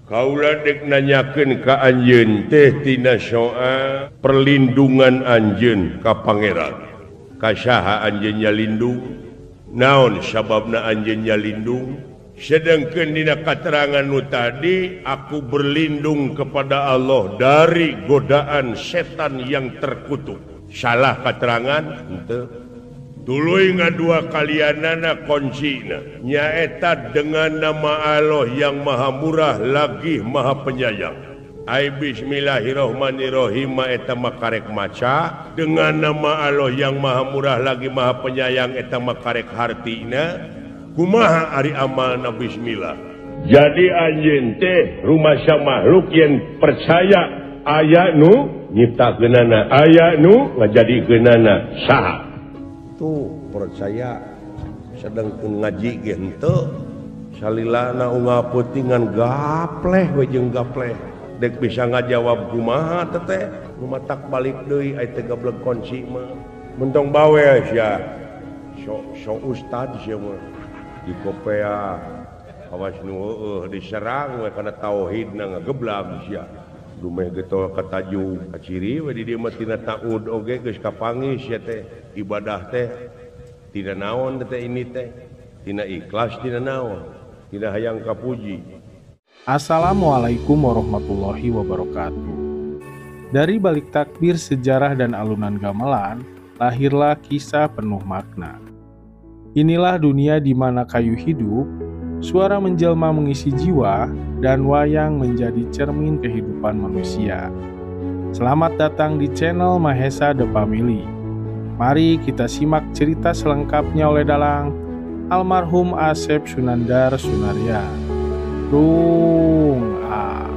Kaula dek nanyakeun ka anjeun teh tina soal perlindungan anjeun ka pangeran. Ka saha anjeun nyalindung? Naon sababna anjeun nyalindung? Sedangkan dina katerangan nu tadi, aku berlindung kepada Allah dari godaan setan yang terkutuk. Salah katerangan? Henteu. Tuluy ngadua kalianana kuncina nyaeta dengan nama Allah yang maha murah lagi maha penyayang. Ai bismillahirrahmanirrahim eta makarek maca dengan nama Allah yang maha murah lagi maha penyayang eta makarek hartina. Kumaha ari amalna bismillah. Jadi anjeun teh rumasa makhluk yang percaya aya nu nyiptakeunana, aya nu ngajadikeunana saha. Tuh percaya sedang ngaji ge henteu salilana unggal peutingan gapleh we jeung gapleh dek bisa ngajawab kumaha teteh nu matak balik deui ai teh gablek kunci mah mentong bawel sia sok sok ustad sia mah di kopea awas nu heueuh diserang we kana tauhidna ngageblag sia dumeh getol kataju kaciri we di dieu mah tina taud oge geus kapanggih sia teh ibadah teh tina naon teh ini teh tina ikhlas tina naon tina hayang kapuji. Assalamualaikum warahmatullahi wabarakatuh. Dari balik takbir sejarah dan alunan gamelan, lahirlah kisah penuh makna. Inilah dunia di mana kayu hidup, suara menjelma mengisi jiwa, dan wayang menjadi cermin kehidupan manusia. Selamat datang di channel Mahesa The Family. Mari kita simak cerita selengkapnya oleh dalang almarhum Asep Sunandar Sunarya. Rung ah.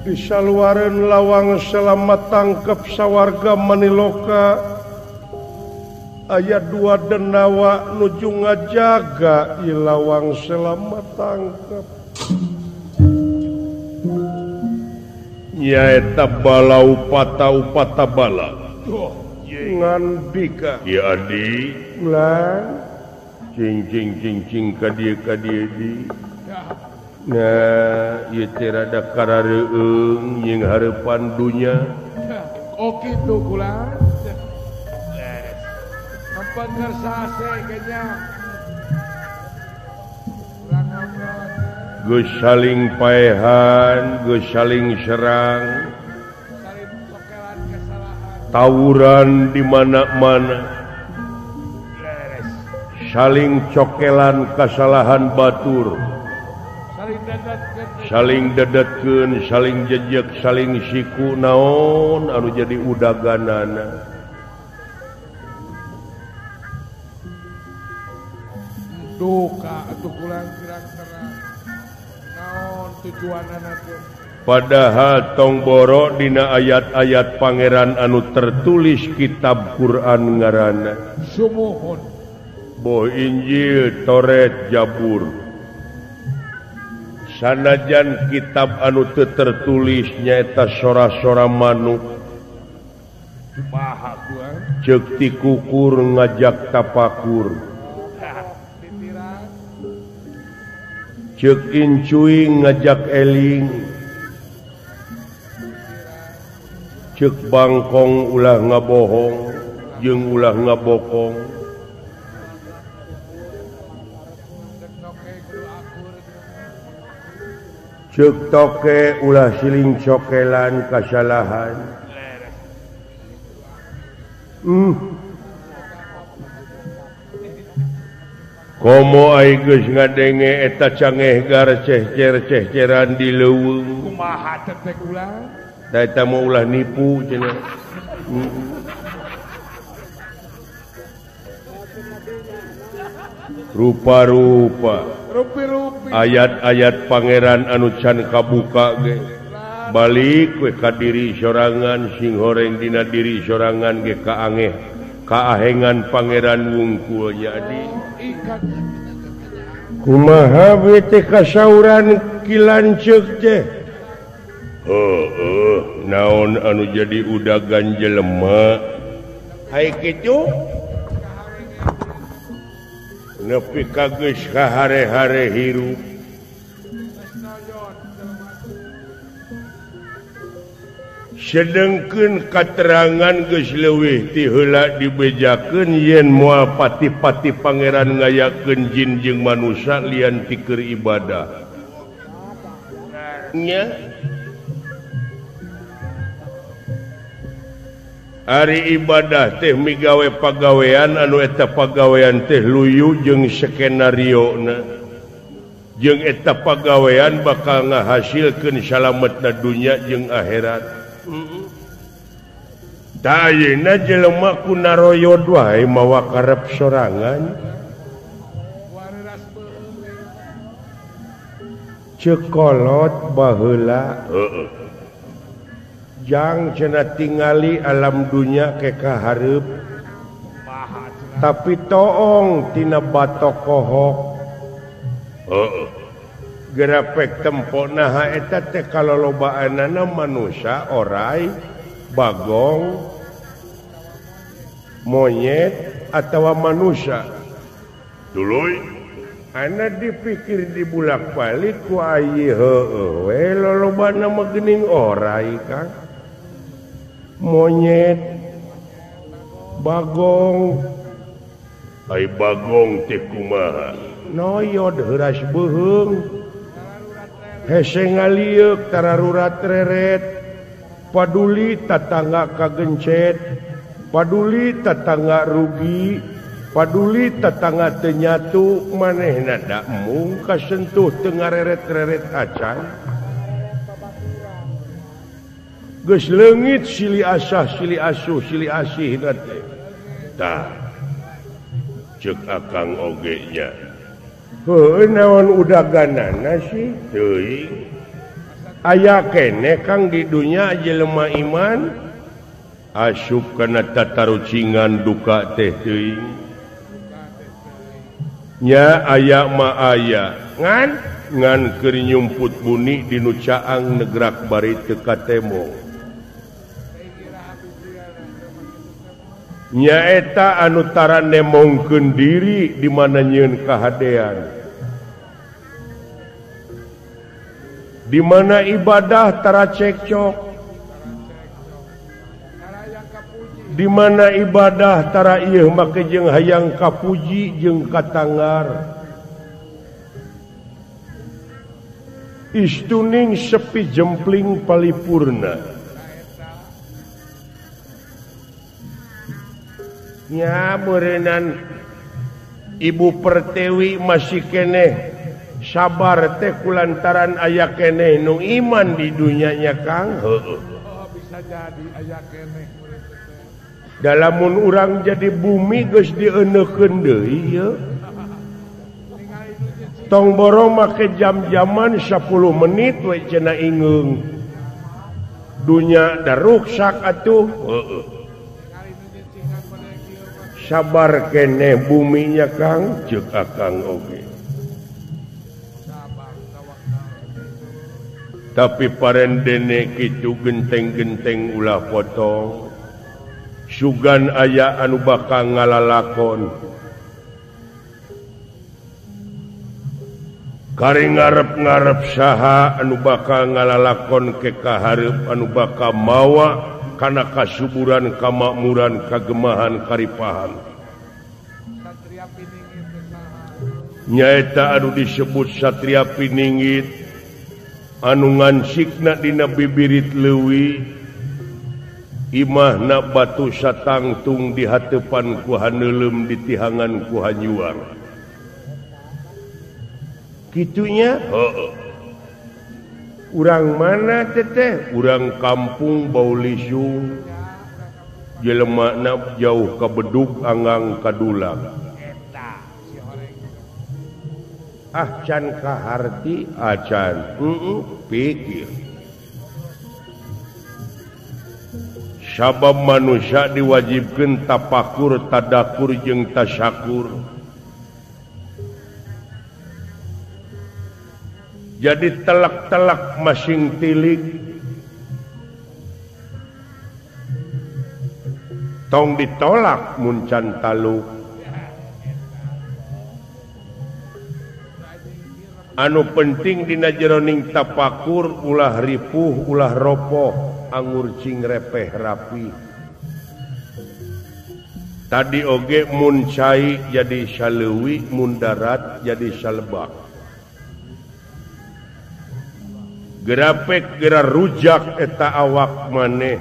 Di saluareun lawang selamat tangkep sawarga maniloka aya dua denawa nuju ngajaga i lawang selamat tangkep. Nyaeta bala upata upata bala. Ngandika ya adi ulah cing cing cing cing ka dieu di. Nah ieu teh rada karareueung jeung hareupan dunya. Oh kitu kula. Pengersase kayaknya. Geus saling paehan, geus saling serang, tawuran di mana-mana, saling cokelan kesalahan batur, saling dedetkeun, saling jejek, saling siku naon anu jadi udaganana. Duka atuh kurang terang naon tujuanana teh. Padahal tong boro dina ayat-ayat pangeran anu tertulis kitab Quran ngaranna sumuhun boh Injil, Toret, Jabur. Sanajan kitab anu teu tertulis nyaeta sora-sora manuk ceuk ti kukur ngajak tapakur, ceuk incuing ngajak eling, ceuk bangkong ulah ngabohong jeung ulah ngabokong. Ceuk toke ulah siling cokelan kasalahan. Komo ai geus ngadenge eta cangeh gar cehcer-cehceran di leuweung. Kumaha teh ulah? Da eta mah ulah nipu cenah. Rupa-rupa ayat-ayat pangeran anu can kabuka ge balik we ka diri sorangan sing horeng dina diri sorangan ge kaangeh kaahengan pangeran wungkul jadi. Kumaha we teh kasauran Ki Lanceuk teh? Heueuh, naon anu jadi udagan jelema? Ai kitu nepi ka geus kahare-hare hirup. Sedengkeun katerangan geus leuwih ti heula dibejakeun yen moal pati-pati pangeran ngayakeun jin jeung manusa lian ti keur ibadah. Nya ari ibadah teh migawe pagawean anu eta pagawean teh luyu jeung skenariona jeung eta pagawean bakal ngahasilkeun salametna dunya jeung akhirat. Tah ayeuna jelema ku naroyod wae mawa karep sorangan. Ceuk kolot baheula heueuh. Jang cenah tingali alam dunya ke kahareup. Tapi toong tina batok kohok. Heeh. Gerapek tempo naha eta teh kalolobaanana manusia orai, bagong, monyet atawa manusia. Tuluy ana dipikir dibulak-balik ku ayi heueuh we lolobana mah geuning orai Kang. Monyet, bagong, ai bagong teh kumaha? Noyod heuras beuheung. Hese ngalieuk tararurat reret, paduli tatangga kagencet, paduli tatangga rugi, paduli tatangga teu nyatu, manehna da mung kasentuh teu ngareret-reret acan. Geus leungit silih asah, silih asuh, silih asih teh. Tah, ceuk akang oge nya. Heuh naon udaganana sih teuing. Aya keneh Kang di dunya jelema iman asup kana tatarucingan duka teh teuing. Nya aya ma aya ngan ngan keur nyumput buni di nu caang negrak bari teu katemo. Nyaeta anu tara nemongkeun diri di mana nyieun kahadean. Di mana ibadah tara cekcok. Di mana ibadah tara ieu make jeung hayang kapuji jeung katangar. Istuning sepi jempling palipurna. Nya meureunnan Ibu Pertiwi masih keneh sabar teh kulantaran aya keneh nu iman di dunyanya Kang. Heueuh. Bisa jadi aya keneh. Dalamun urang jadi bumi geus dieuneukeun deui ieu. Tong boro make jam-jaman 10 menit we cenah ingeung. Dunya da ruksak atuh. Heueuh. Sabar keneh buminya Kang, ceuk akang oge. Tapi parendene kitu genteng-genteng ulah potong. Sugan aya anu bakal ngalalakon. Kari ngarep-ngarep saha anu bakal ngalalakon ke kahareup anu bakal mawa kana kasuburan, kamakmuran, kagemahan, karipahan. Nyaeta anu disebut Satria Piningit anu ngansikna dina bibirit leuwi, imahna batu satangtung di hatepan ku haneuleum ditihangan ku hanyuar. Kitunya? Heeh. Urang mana teteh? Urang kampung Baulisung. Jelemana jauh ka bedug anggang kadulang. Ah can kaharti acan. Pikir. Sabab manusia diwajibkeun tapakur, tadakur jeung tasyakur. Jadi telak-telak masing tilik. Tong ditolak mun can taluk. Anu penting dina jeroning tapakur ulah ripuh ulah ropoh angur cing repeh rapi. Tadi oge mun cai jadi saleuwi, mun darat jadi salebak. Gerapek gera rujak eta awak maneh.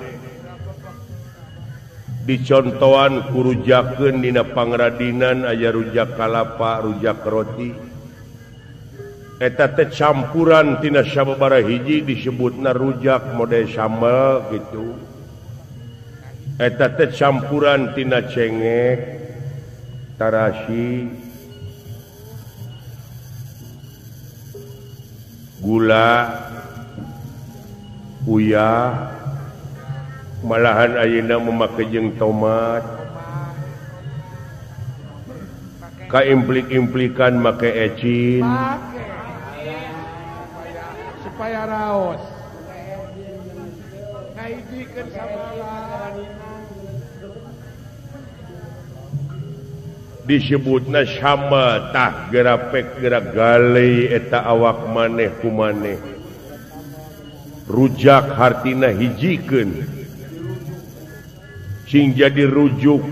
Dicontohan kurujakeun dina pangradinan aya rujak kalapa, rujak roti. Eta teh campuran tina sababaraha hiji disebutna rujak mode sambal gitu. Eta teh campuran tina cengek, tarasi, gula, uyah, malahan ayeuna memakai jeung tomat. Kaimplik-implikan make ecin. Supaya raos. Ngaijikeun sabala. Disebutna sama tah gerapek gerak galei eta awak maneh ku maneh. Rujak hartina hijikeun. Sing jadi rujuk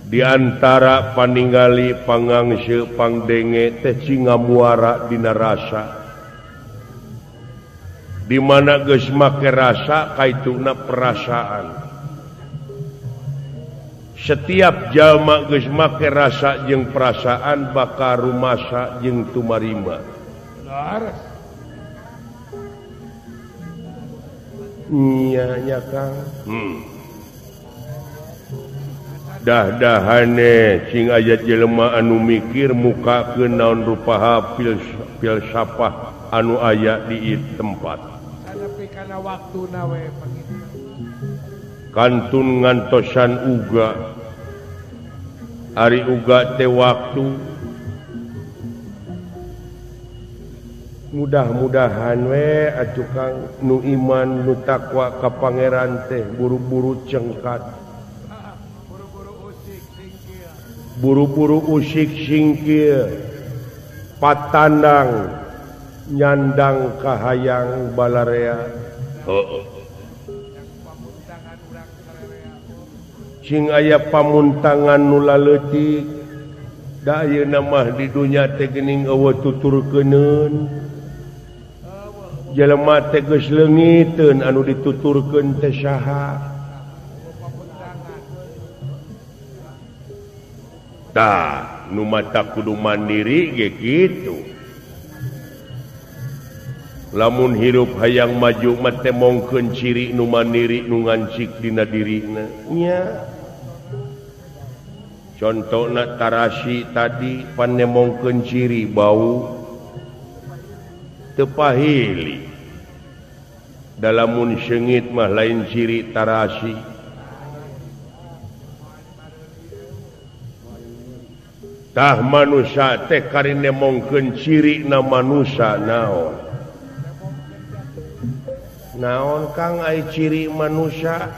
di antara paningali pangangse pangdenge teh cinga muara dina rasa. Di mana geus make rasa kaituna perasaan. Setiap jalma geus make rasa jeung perasaan bakal rumasa jeung tumarima. Nya nya Kang. Dah-dahane sing aya jelema anu mikir mukakeun naon rupaha filsafah anu aya di ieu tempat. Kana waktuna we kantun ngantosan uga. Ari uga teh waktu. Mudah-mudahan we atuh Kang nu iman nu takwa ka pangeran teh buru-buru cengkat. Buru-buru usik singkir. Patandang nyandang kahayang balarea. Sing aya pamuntangan nu laleutik da ayeuna mah di dunya teh geuning eueuh tuturkeuneun. Jelema teh geus leungiteun anu dituturkeun teh saha. Tah nu mata kudu mandiri ge kitu. Lamun hirup hayang maju mah teh mongkeun ciri nu mandiri nu ngancik dina dirina. Nya. Contona tarasi tadi panemongkeun ciri bau teu pahili. Dalamun seungit mah lain ciri tarasi. Tah manusia teh karine mongkeun ciri na manusia naon? Naon Kang ai ciri manusia?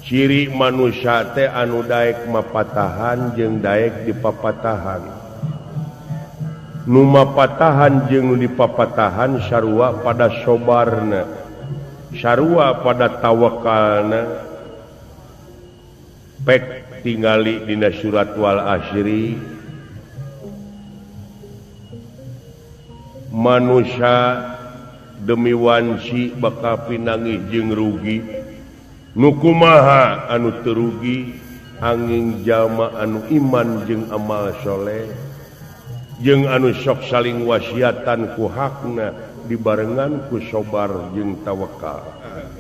Ciri manusia teh anu daek mapatahan jeung daek dipapatahan. Nu mapatahan jeung nu dipapatahan sarua pada sobarna, sarua pada tawakalna. Pek tingali dina surat Wal Asri, manusia demi wanci bakal pinangih jeung rugi. Nu kumaha anu teu rugi angin jalma anu iman jeung amal soleh jeung anu sok saling wasiatan ku hakna dibarengan ku sobar jeung tawakal.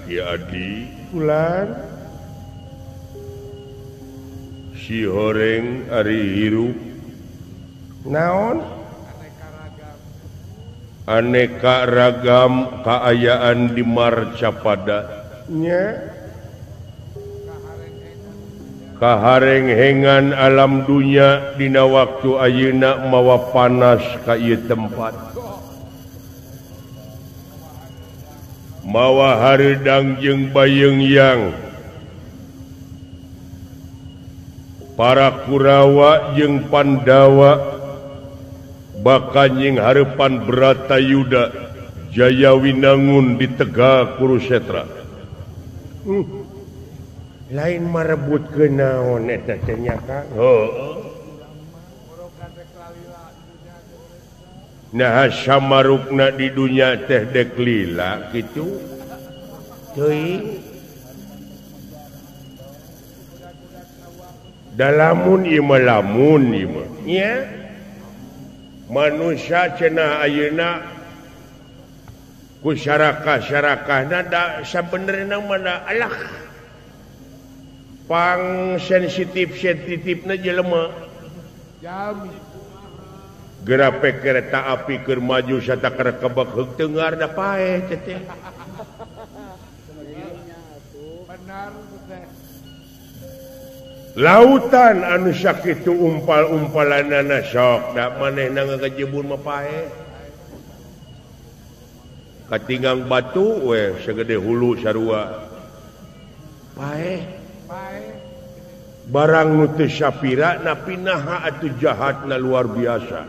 Ki Adi ulan si horeng ari hirup naon aneka ragam kaayaan di Marcapada nya kaharenghengan alam dunya dina waktu ayeuna mawa panas ka ieu tempat mawa hareudang jeung bayeungyang para Kurawa jeung Pandawa Bakal nying harepan Bratayuda Jaya Winangun di Tegal Kurusetra. Lain marebut ke naon eta teh nya Kang. Heuh. Nah samarukna di dunya teh dek lila kitu. Teuing. Dalamun ieu mah lamun ieu mah. Nya. Manusia cenah ayeuna ku sarakah-sarakahna da sabenerna mah da alah. Pang sensitif-sensitifna jelema. Jami. Gerape kereta api keur maju satakar kebek heug tengar da paeh teh. Benar teh. Lautan anu sakitu umpal-umpalanana sok da manehna ngagejebur mah paeh. Katinggang batu we sagede hulu sarua. Paeh. Barang nu teu sapira napi naha atuh jahatna luar biasa.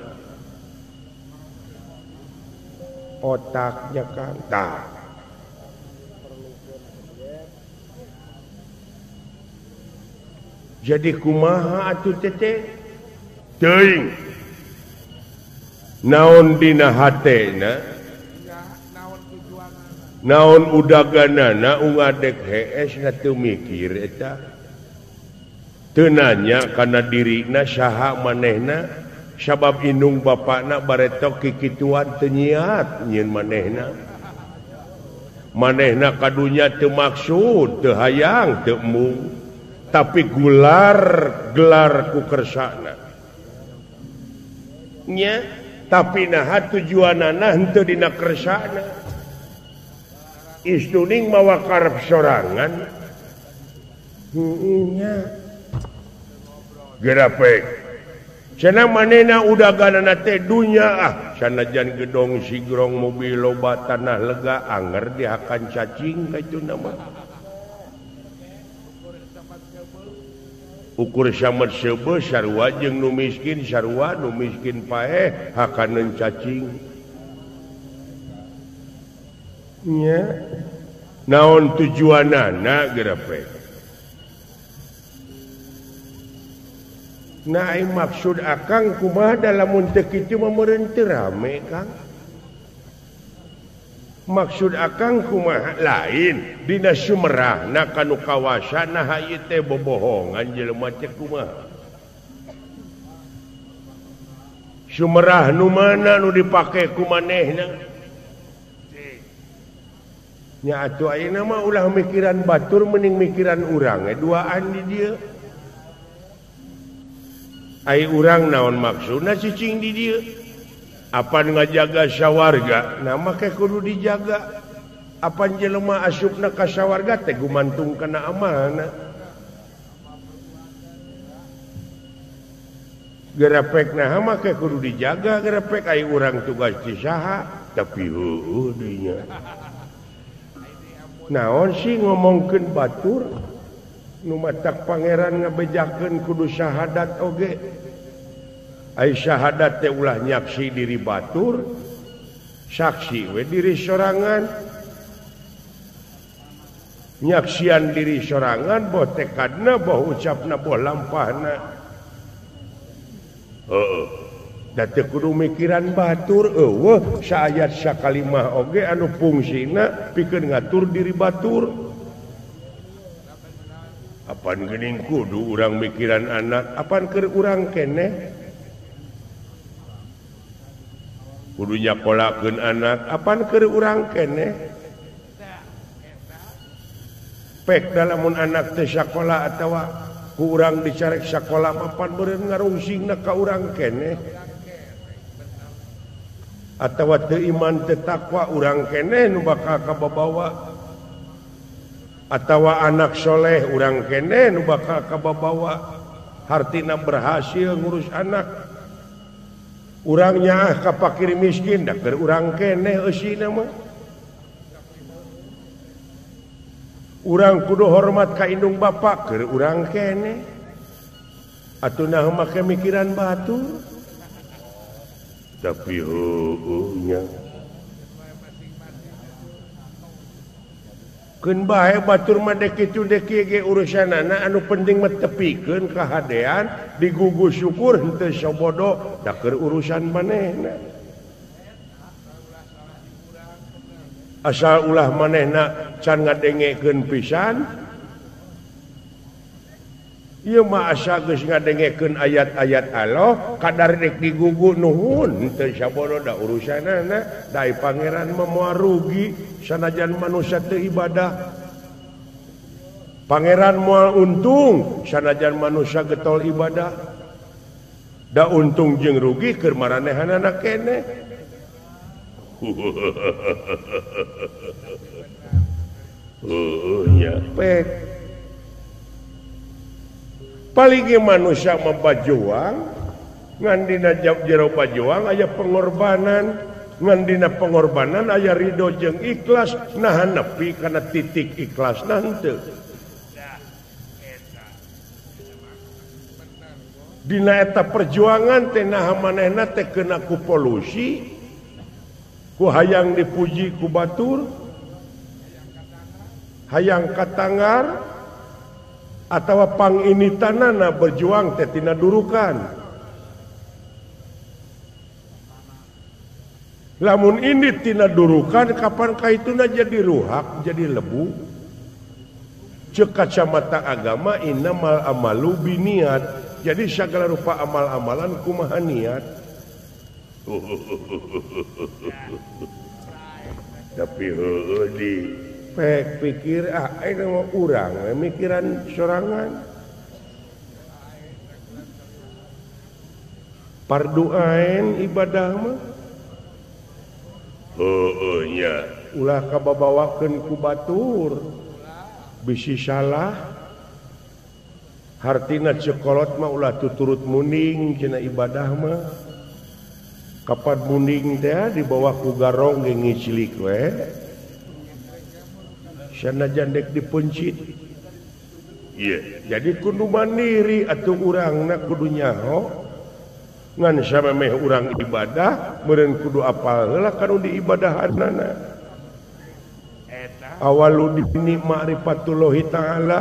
Otaknya Kang. Tah. Jadi kumaha atuh teteh? Teuing. Naon dina hatena? Naon udaganana ungadek hees na teu mikir eta. Teu nanya kana dirina saha manehna sabab indung bapakna baretok kikituan teu nyiat nyieun manehna. Manehna kadunya teu maksud, teu hayang, teu embung. Tapi gular gelar ku kersana. Nya, tapi naha tujuanana henteu dina kersana. Istuning mawa karep sorangan. Nya. Gerapek. Cenah manehna udaganana teh dunya ah, sanajan gedong sigrong mobil loba tanah lega anger dihakan cacing kaitu nama. Ukur samet seubeuh sarua jeung nu miskin sarua nu miskin paeh hakaneun cacing. Nya. Naon tujuanana gerapek? Nah, maksud akang kumaha lamun teu kitu mah meureun teu rame Kang. Maksud akang kumaha lain dina sumerahna kanu kawasa naha ieu teh bobohongan jelema teh kumaha. Sumerah nu mana nu dipake ku manehna? Nya atuh ayeuna mah ulah mikiran batur mending mikiran urang we duaan di dieu. Ai urang naon maksudna cicing di dieu? Apan ngajaga sawarga, nah make kudu dijaga. Apan jelema asupna ka sawarga teh gumantung kana amanah. Gerepek nah make kudu dijaga, gerepek ai urang tugas di saha, tapi heueuh deui nya. Naon sih ngomongkeun batur? Nu matak pangeran ngabejakeun kudu syahadat oge. Ai syahadat teh ulah nyaksi diri batur, saksi we diri sorangan. Nyaksian diri sorangan boh tekadna boh ucapna boh lampahna. Heeh. Da teu kudu mikiran batur eueuh saayat sakalimah oge anu fungsina pikeun ngatur diri batur. Apan geuning kudu urang mikiran anak, apan keur urang keneh? Kudu nyakolakeun anak, apan keur urang keneh? Pek da lamun anak teh sakola atawa ku urang dicarek sakola mapan meureun ngarungsingna ka urang keneh. Atawa teu iman teu takwa urang keneh nu bakal kababawa. Atawa anak soleh urang keneh nu bakal kababawa hartina berhasil ngurus anak. Urang nyaah ka fakir miskin da keur urang keneh eusina mah. Urang kudu hormat ka indung bapak keur urang keneh. Atuh nah make mikiran batur. Tapi heueuh nya. Keun bae batur mah dek kitu dek kieu ge urusanana anu penting mah tepikeun kahadean digugu syukur henteu sobodo da keur urusan manehna. Asal ulah manehna can ngadengekeun pisan. Ieu mah asa geus ngadengekeun ayat-ayat Allah kadar dek digugu nuhun teu sabodo da urusanana da pangeran mah moal rugi sanajan manusia teu ibadah. Pangeran moal untung sanajan manusia getol ibadah. Da untung jeung rugi keur maranehanana keneh. Ya, pek. Paling manusia membajuang ngan dina jero pajuang aya pengorbanan, ngan dina pengorbanan aya ridho jeung ikhlas, nahan nepi kana titik ikhlas henteu. Dina eta perjuangan teh naha manehna teh kena ku polusi, ku hayang dipuji ku batur, hayang katanggar atawa panginitanana berjuang teh tina durukan. Lamun ini tina durukan kapan kaituna jadi ruhak, jadi lebu. Ceuk kacamata agama innamal amalu biniat. Jadi segala rupa amal-amalan kumaha niat. Tapi heueuh di pek pikir ah aing mah urang we mikiran sorangan. Parduaen ibadah mah. Heueuh nya ulah kababawakeun ku batur. Bisi salah. Hartina cekolot mah ulah tuturut muning cenah ibadah mah. Kapan muning teh dibawa ku garong ge ngicilik we. Sanajan dek dipencit. Iya, jadi kudu mandiri atuh urangna kudu nyaho. Ngan samemeh urang ibadah meureun kudu apal heula kanu diibadahanana. Awalu dini ma'rifatullahi ta'ala.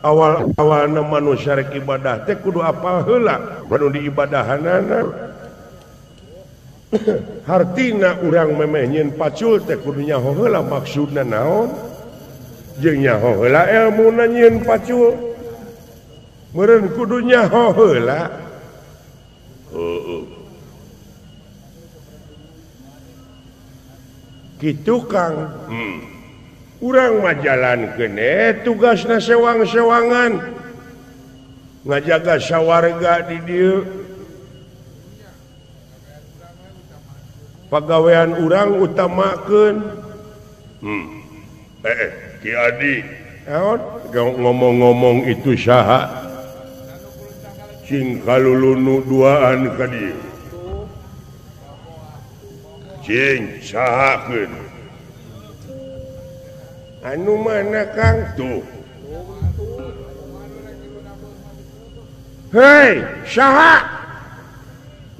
Awal-awalna manusia rek ibadah teh kudu apal heula kanu diibadahanana. Hartina urang memeh nyieun pacul teh kudu nyaho heula maksudna naon, jeung nyaho heula elmuna nyieun pacul meureun kudu nyaho heula. Heueuh kitu Kang. Urang mah jalankeun tugasna sewang-sewangan ngajaga sawarga di dieu. Pagawean urang utamakeun. Ki Adi naon ngomong-ngomong itu saha cing kalulunu duaan ka dieu. Cing sahakeun. Anu mana Kang tuh? Hei, saha?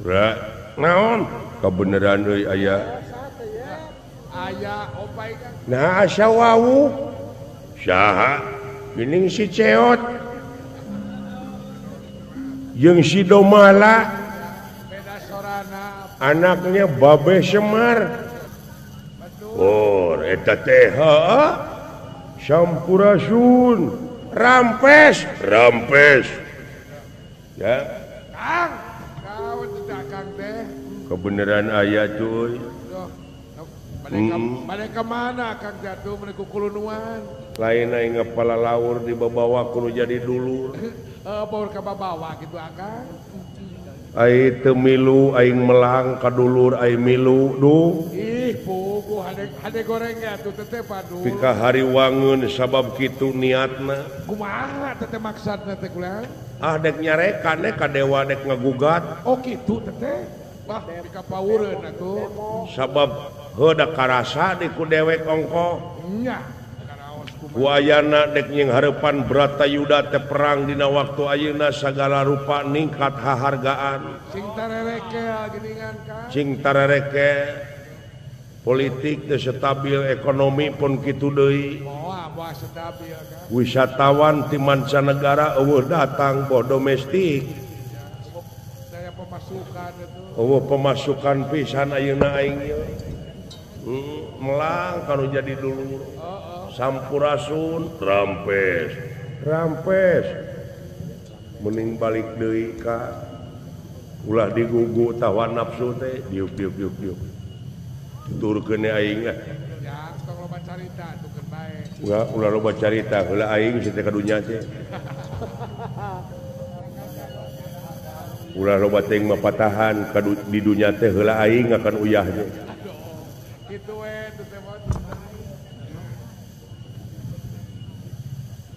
Ra, naon? Kabeneran euy aya. Aya opai Kang. Nah, asa wawuh. Saha? Geuning si Ceot. Jeung si Domala. Anaknya Babe Semar. Oh, eta teh heuh. Sampurasun, rampes, rampes. Ya. Kang, kau tidak Kang teh. Kebenaran aya cuy. Balik ke mana Kang jatuh menika kulunuan? Lain aing ngapala laur dibawa kudu jadi dulur. Baur ka babawa kitu Akang. Ai teu milu aing melang ka dulur ai milu duh. Ih puguh hade goreng atuh teteh padu. Pika hari wangun sabab kitu niatna. Kumaha teteh maksudna teh kulang? Ah dek nyarekan ka dewa dek ngagugat. Oh kitu teteh. Wah pika paureun atuh. Sabab heuh da karasa di ku dewek ongkoh. Nya karaos Ku ayana dek nyenghareupan Bratayuda teh perang dina waktu ayeuna sagala rupa ningkat hahargaan. Sing tarerekel geuningan Kang. Sing tarerekel. Politik teu stabil, ekonomi pun kitu deui. Moal stabil Kang. Wisatawan ti mancanegara eueuh datang boh domestik. Daya pemasukan itu. Eueuh pemasukan pisan ayeuna aing ieu. Melang kalau jadi dulur. Sampurasun rampes. Rampes. Mending balik deui ka ulah digugu tawa nafsu teh diuk diuk diuk diuk. Tuturkeun aing ah. Ya, tong loba carita tukeun bae. Ulah ulah loba carita heula aing teh ka dunya teh. Ulah loba teuing mah patahan ka di dunya teh heula aing akan uyah teh. Kitu we teu teh.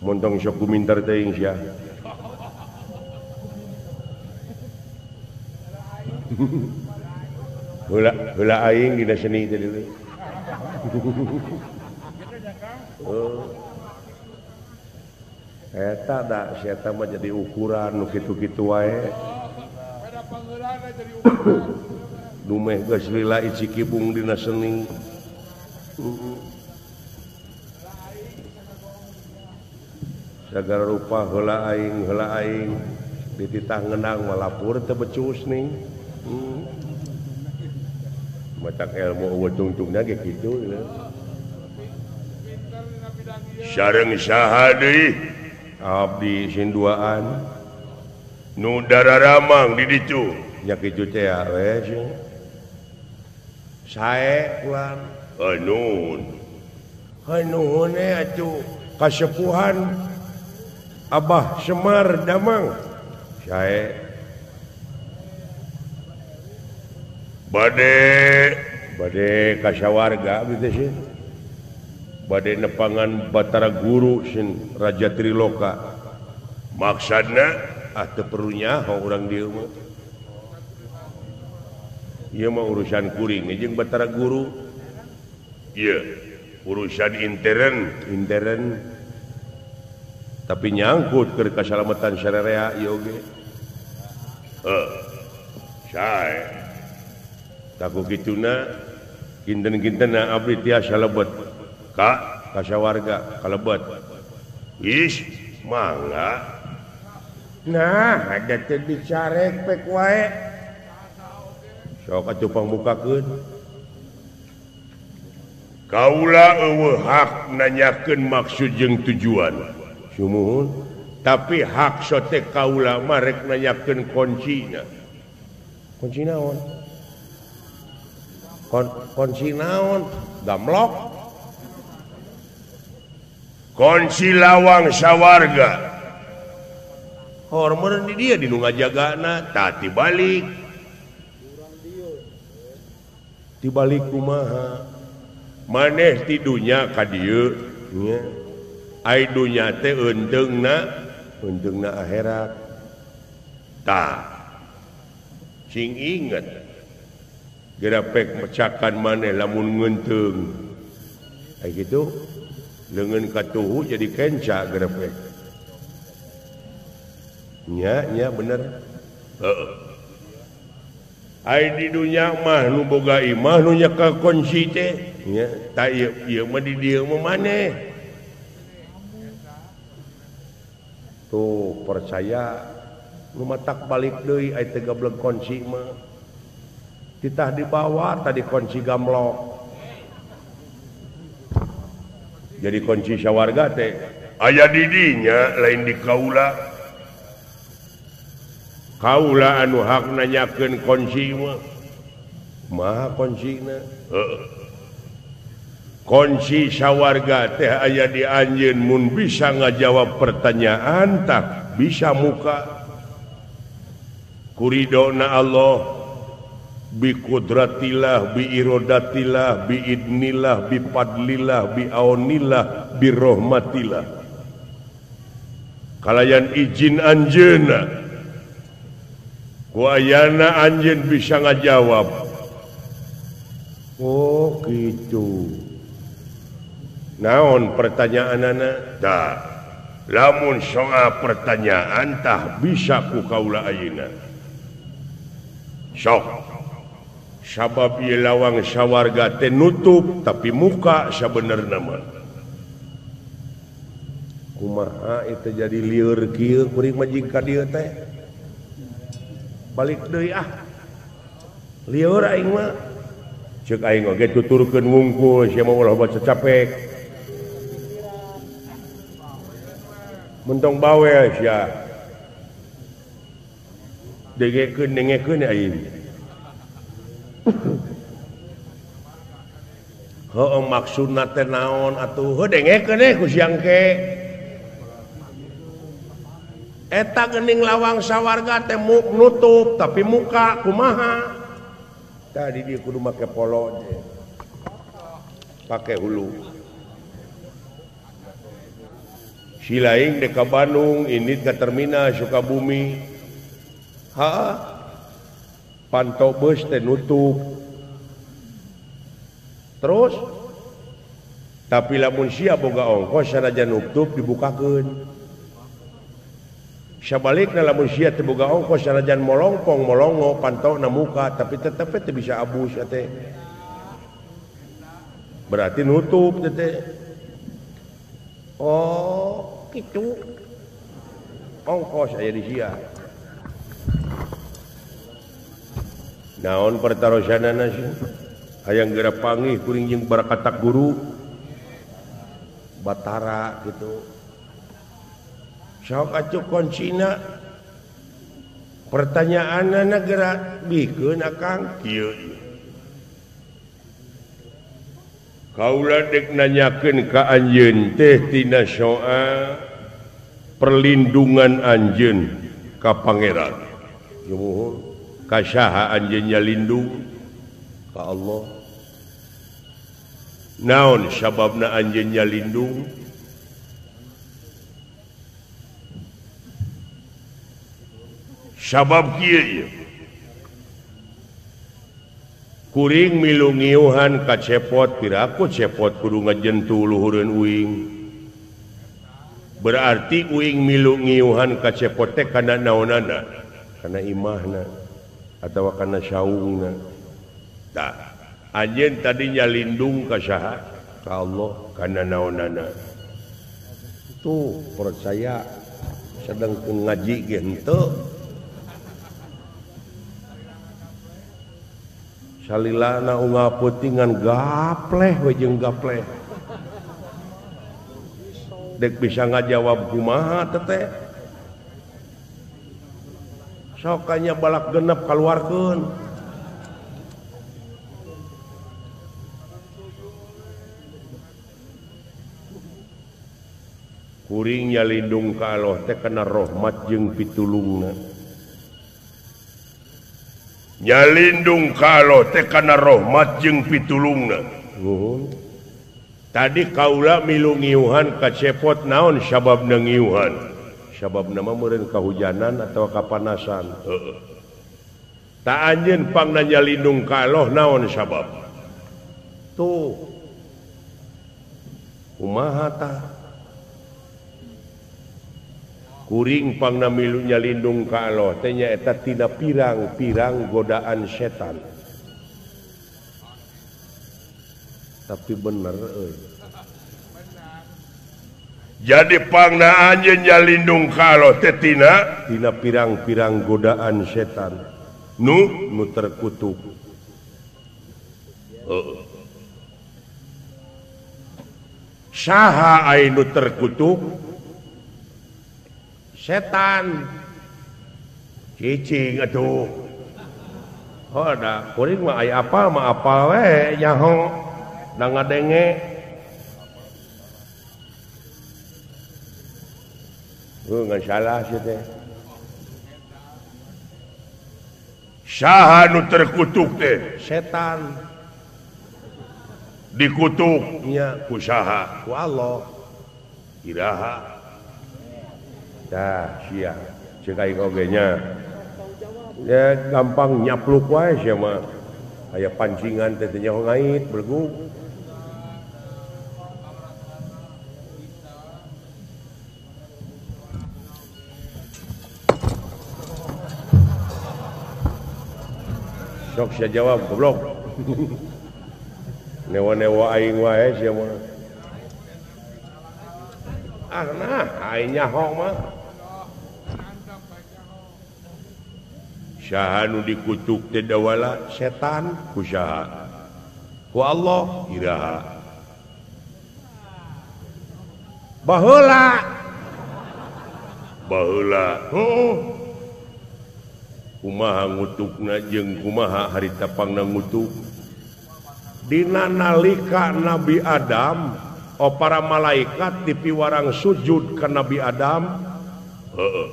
Montong sok gumintar teuing sia. Heula heula aing dina seni teh deui. Oh. Eta da si eta mah jadi ukuran nu kitu-kitu wae. Dumeh geus lila icikibung dina seni. Sagala rupa heula aing dititah ngenang malapur teu becus ning. Matak ilmu eueuh tungtungna ge kitu. Sareng saha deui abdi sinduaan nu dararamang di ditu nya kitu teh we sing sae ulang hanuun hanuun atuh kasepuhan Abah Semar Damang sae bade bade kasawarga abdi teh sih bade nepangan Batara Guru sin Raja Triloka maksudna ah teu perlu nyaho urang dieu mah ieu mah urusan kuring jeung Batara Guru ieu urusan intern intern tapi nyangkut keur kasalamatan sararea ieu oge heuh sae taku kituna kinten-kintenna abdi tiasa lebet ka kasawarga kalebet is mangga nah ada teh dicarek pek wae sok atuh pangbukakeun kaula eueuh hak nanyakeun maksud jeung tujuan sumuhun tapi hak sote kaula mah rek nanyakeun kuncina kunci naon kunci naon gamlok kunci lawang sawarga hormon di dia di nu ngajagana tah tibalik tibalik kumaha maneh ti dunya ka dieu nya ai dunya teh eunteungna eunteungna akhirat tah sing inget gerapek mecakan maneh lamun ngeunteung ai kitu leungeun katuhu jadi kenca gerapek nya nya bener heeh ai di dunya mah nu boga imah nu nyekel kunci teh nya ta ieu ieu mah di dieu mah maneh tuh percaya nu matak balik deui ai teh gablek kunci mah titah dibawa tadi kunci gamlok jadi kunci sawarga teh aya di dinya lain di kaula kaula anu hak nanyakeun kunci mah maha kuncina heeh kunci sawarga teh aya di anjeun mun bisa ngajawab pertanyaan tah bisa muka kuridona Allah bi qudratillah bi irodatillah bi idnillah bi fadlillah bi aunillah bi rahmatillah kalayan izin anjeunna ku ayana anjeun bisa ngajawab oh gitu Naon pertanyaanana? Tah, lamun soal pertanyaan tah bisa ku kaula ayeuna. Sok. Sabab ieu lawang sawarga teh nutup tapi muka sabenerna mah. Kumaha itu jadi lieur kieu kuring mah jeung ka dieu teh. Balik deui ah. Lieur aing mah. Ceuk aing oge tuturkeun wungkul sia mah ulah baca capek. Mentong bawel sia. Dengekeun dengekeun aing. Heuh maksudna teh naon atuh? Heuh dengekeun eh ku siang ke. Eta geuning lawang sawarga teh nutup tapi muka kumaha? Tadi dia kudu make polo teh. Pake hulu. Silaing dek ka Bandung, indit ka terminal Sukabumi. Ha, pantau bus teh nutup. Terus tapi lamun sia boga ongkos sanajan nutup dibukakeun. Sabalikna lamun sia teu boga ongkos sanajan molongkong molongo pantau na muka tapi tetep teu bisa abus teh. Berarti nutup teh. Oh, gitu. Ongkos aya di sia. Naon pertarosanana sih? Hayang geura panggih kuring jeung barakatak guru Batara gitu. Sok atuh kuncina. Pertanyaanana geura bikeun akang kieu. Kaula dek nanyakeun ka anjeun teh tina soal perlindungan anjeun ka pangeran. Jumuhun ka saha anjeun nyalindung? Ka Allah. Naon sababna anjeun nyalindung? Sabab kieu ieu. Kuring milu ngiuhan ka cepot piraku cepot kudu ngajentu luhureun uing. Berarti uing milu ngiuhan ka cepot teh kana naonana? Kana imahna atawa kana saungna. Tah, anjeun tadi nyalindung ka saha? Ka Allah kana naonana. Tuh percaya sedang ngaji ge henteu. Salilana unggal peutingan gapleh we jeung gapleh. Dek bisa ngajawab kumaha teteh. Sokanya balak genep kaluarkeun. Kuring nyalindung ka Allah teh kana rahmat jeung pitulungna. Nyalindung ka Allah teh kana rahmat jeung pitulungna. Nuhun. Tadi kaula milu ngiuhan ka cepot naon sababna ngiuhan? Sababna mah meureun kahujanan atawa kapanasan. Heeh. Ta anjeun pangna nyalindung ka Allah naon sabab? Tuh. Kumaha tah? Kuring pangna milu nyalindung ka Allah teh nyaeta tina pirang-pirang godaan setan. Tapi bener euy. Jadi pangna anjeun nyalindung ka Allah teh tina pirang-pirang godaan setan nu terkutuk. Heeh. Saha ai nu terkutuk? Setan. Cicing atuh. Oh da kuring mah aya apal mah apal we nyaho da ngadenge. Heuh ngan salah sia teh. Saha nu terkutuk teh? Setan. Dikutuk nya ku saha? Ku Allah. Iraha. Tah sia ceuk aing oge nya. Ya gampang nyapluk wae sia mah. Aya pancingan teh teh nyaho ngait belegug. Sok sia jawab goblok. Newa-newa aing wae sia mah. Ah nah aing nyaho mah. Saha nu dikutuk teh dawala setan ku saha? Ku Allah iraha. Baheula. Baheula. Heuh. Kumaha ngutukna jeung kumaha harita pangna ngutuk. Dina nalika Nabi Adam, oh para malaikat dipiwarang sujud ka Nabi Adam. Heeh.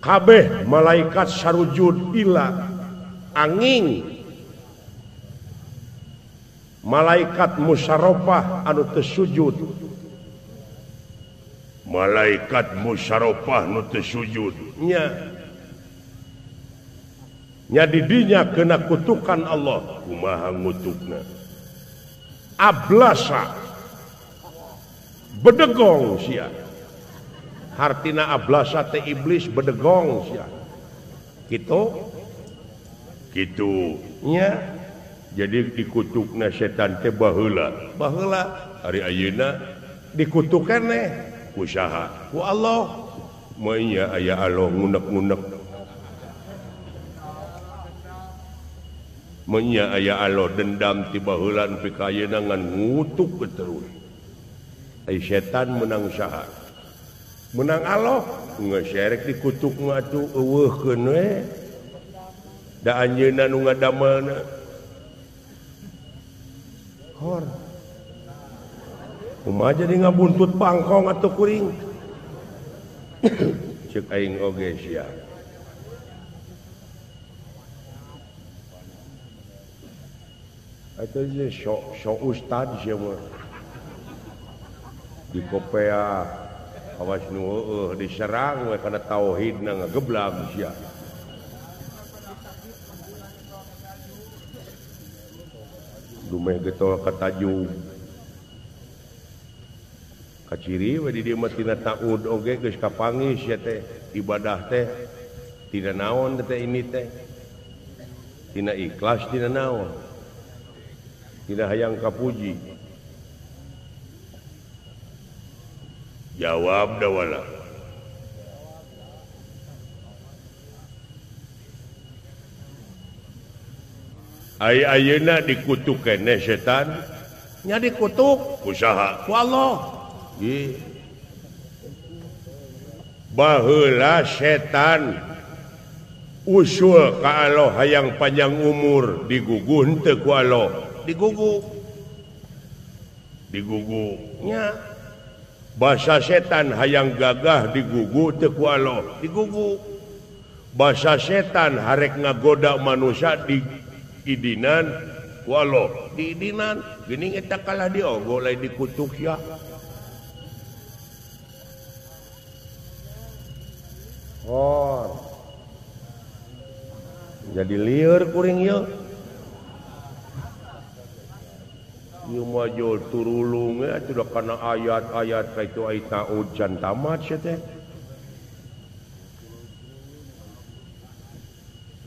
Kabeh malaikat sarujud ila angin. Malaikat musyaropah anu teu sujud. Malaikat musyaropah nu teu sujud nya. Nya didinya kena kutukan Allah. Kumaha ngutukna? Ablasa. Bedegong sia. Hartina ablasa teh iblis bedegong sia. Kitu? Kitu nya. Jadi dikutukna setan teh baheula. Baheula ari ayeuna dikutuk keneh ku saha? Ku Allah. Meunya aya Allah ngunek-ngunek. Meunya aya Allah dendam ti baheula nepi ka ayeuna ngan ngutuk terus. Ai setan menang saha? Menang Allah. Geus serek dikutuk mah atuh eueuhkeun we. Da anjeunna nu ngadamelna. Hor. Kumaha jadi ngabuntut pangkong atuh kuring. Ceuk aing oge sia. Atuh je sok ustad sia mah. Di kopea awas nu heueuh diserang we kana tauhidna ngageblag sia. Dumeh getol ka tajug. Kaciri we di dieu mah tina taud oge geus kapanggih sia teh ibadah teh tina naon teh ini teh. Tina ikhlas tina naon. Tina hayang kapuji. Jawab dawala. Ai ayeuna dikutuk keneh setan nya dikutuk ku saha? Ku Allah. Ih. Baheula setan usul ka Allah hayang panjang umur digugu henteu ku Allah. Digugu. Digugu nya. Basa setan hayang gagah digugu teu ku Allah. Digugu. Basa setan harek ngagoda manusia di idinan ku Allah. Diidinan geuning eta kalah diogo lain dikutuk sia. Hor. Jadi lieur kuring ieu. Ieu mah jol turulung we atuh da kana ayat-ayat ka itu ai taud can tamat sia teh.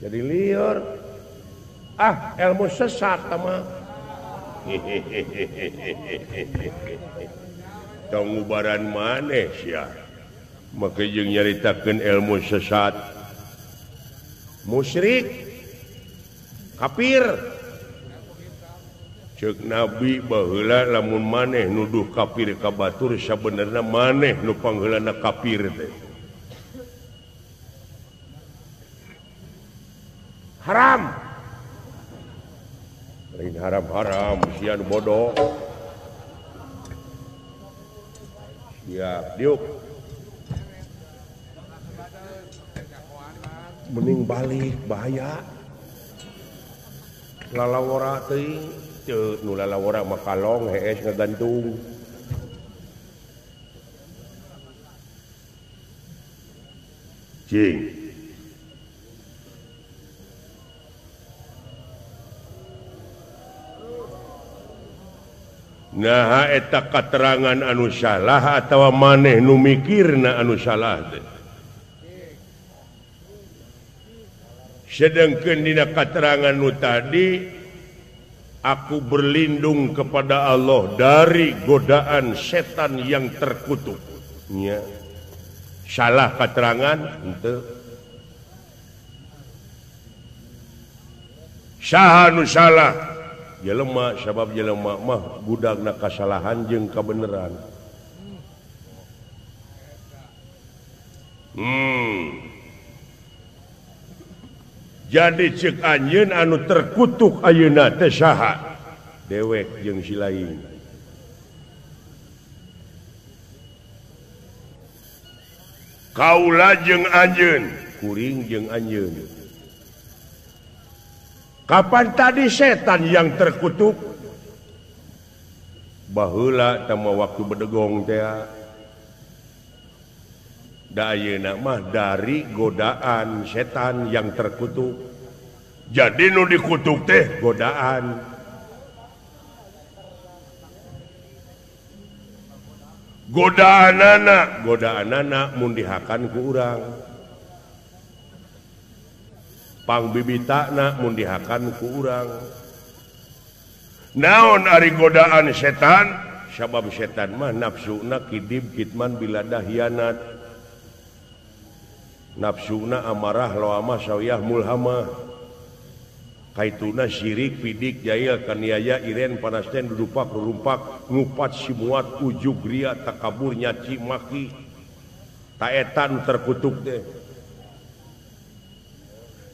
Jadi lieur. Ah, ilmu sesat mah. Tong ngubaran maneh sia. Make jeung nyaritakeun ilmu sesat. Musyrik, kafir. Ceuk Nabi baheula lamun maneh nuduh kafir ka batur sabenerna maneh nu pangheulana kafir teh. Haram. Lain haram-haram sia nu bodoh. Sia diuk. Mending balik bahaya. Lalawara teuing teu nu lalawara mah kalong hees ngagantung. Cing. Nah eta katerangan anu salah atawa maneh nu mikirna anu salah teh. Sedangkan dina katerangan nu tadi aku berlindung kepada Allah dari godaan setan yang terkutuk. Nya. Salah katerangan henteu. Saha nu salah? Jelema sabab jelema mah budagna kasalahan jeung kabeneran. Jadi cek anjeun anu terkutuk ayeuna teh saha? Dewek jeung si lain. Kaula jeung anjeun, kuring jeung anjeun. Kapan tadi setan yang terkutuk? Baheula teh mah waktu bedegong teh. Da ayeuna mah dari godaan setan yang terkutuk. Jadi nu dikutuk teh godaan. Godaanana, godaanana mun dihakan ku urang. Pangbibitana mun dihakan ku urang. Naon ari godaan setan? Sabab setan mah nafsuna kidib kitman biladah hianat. Nafsuna amarah lawamah sawiyah mulhamah. Kaituna syirik pidik jail kaniaya iren panasten dudupak rurumpak ngupat simuat ujug ria takabur nyaci maki taetan terkutuk teh.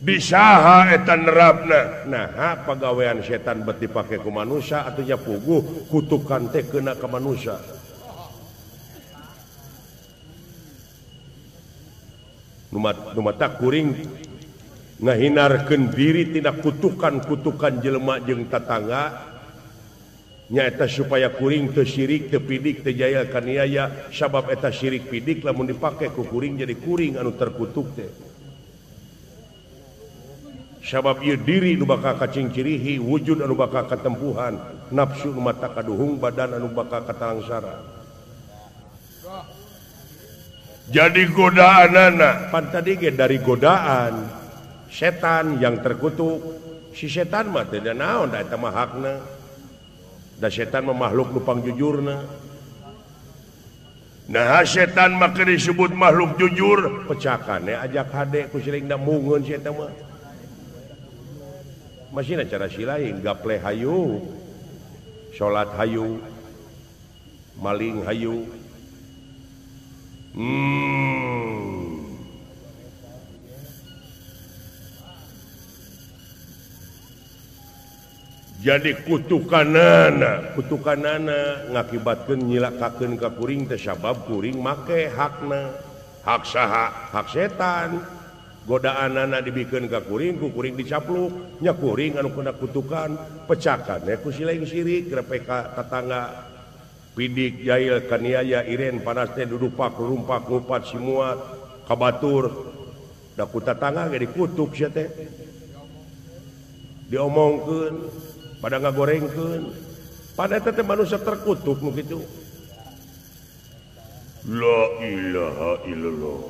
Disaha etan nerapna. Nah, pagawean setan bet dipake ku manusia atunya puguh kutukan teh kena ka manusia. Nu mata kuring ngahinarkeun diri tina kutukan-kutukan jelema jeung tatangga nyaeta supaya kuring teu syirik teu pidik teu jaya kaniaya sabab eta syirik pidik lamun dipake ku kuring jadi kuring anu terkutuk teh. Sabab ieu diri nu bakal kacingcirihi wujud anu bakal katempuhan nafsu nu mata kaduhung badan anu bakal katalangsara. Jadi godaanana pan tadi ge dari godaan setan yang terkutuk. Si setan mah teu naon da eta mah hakna. Da setan mah makhluk nu pangjujurna. Nah setan mah keur disebut makhluk jujur, pecakane ajak hade ku siringna mungeun si eta mah. Masihna cara si lain gaple hayu, salat hayu, maling hayu. Jadi kutukanana, kutukanana ngakibatkeun nyilakakeun ka kuring teh sabab kuring make hakna. Hak saha? Hak setan. Godaanana dibikeun ka kuring, ku kuring dicapluk, nya kuring anu kena kutukan, pecakane ku si lain sirik grepe ka tatangga. Pidik jail kaniaya iren panas teh dudupak rumpak ngupat simuat kabatur. Da ku tatangga ge dikutuk sia teh. Diomongkeun pada ngagorengkeun. Pada eta teh manusia terkutuk nu kitu. La ilaha illallah.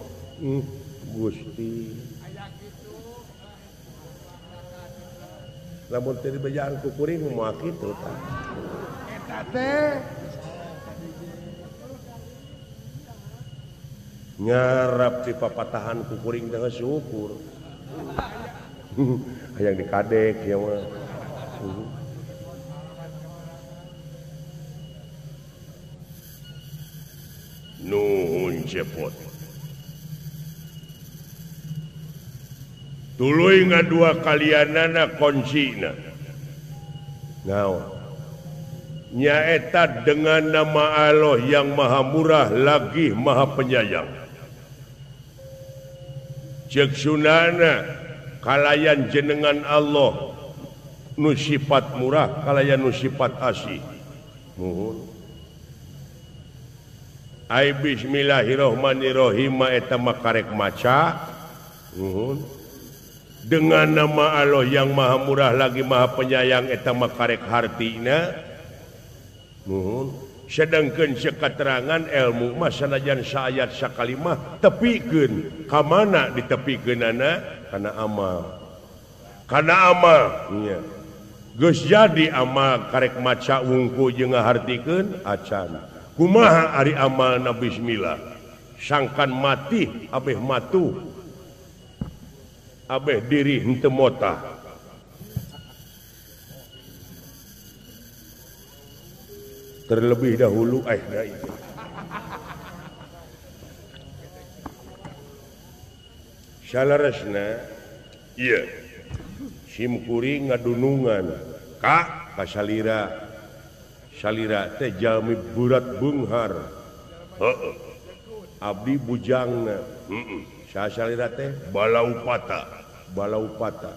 Gusti. Lamun teu dibejaan ku kuring moal kitu tah. Eta teh ngarap di papatahan ku kuring teh syukur. Hayang dikadek ya mah. Nuhun cepot. Tuluy ngadua kalianana kuncina. Naon? Nyaeta dengan nama Allah yang maha murah lagi maha penyayang. Cek sunana kalayan jenengan Allah nu sifat murah kalayan nu sifat asih. Nuhun. Ai bismillahirrahmanirrahim eta mah karek maca. Nuhun. Dengan nama Allah yang maha murah lagi maha penyayang eta mah karek hartina. Nuhun. Sedangkeun sekaterangan ilmu mah sanajan saayat sakalimah tepikeun ka mana ditepikeunana kana amal. Kana amal nya. Geus jadi amal karek maca wungku jeung ngahartikeun acan. Kumaha ari amalna bismillah? Sangkan mati abeh matuh. Abeh diri henteu motah. Terlebih dahulu Salaresna ieu simkuring ngadunungan ka kasalira salira teh jalmi burat beunghar heueuh abdi bujangna heeh salira teh balaupata balaupata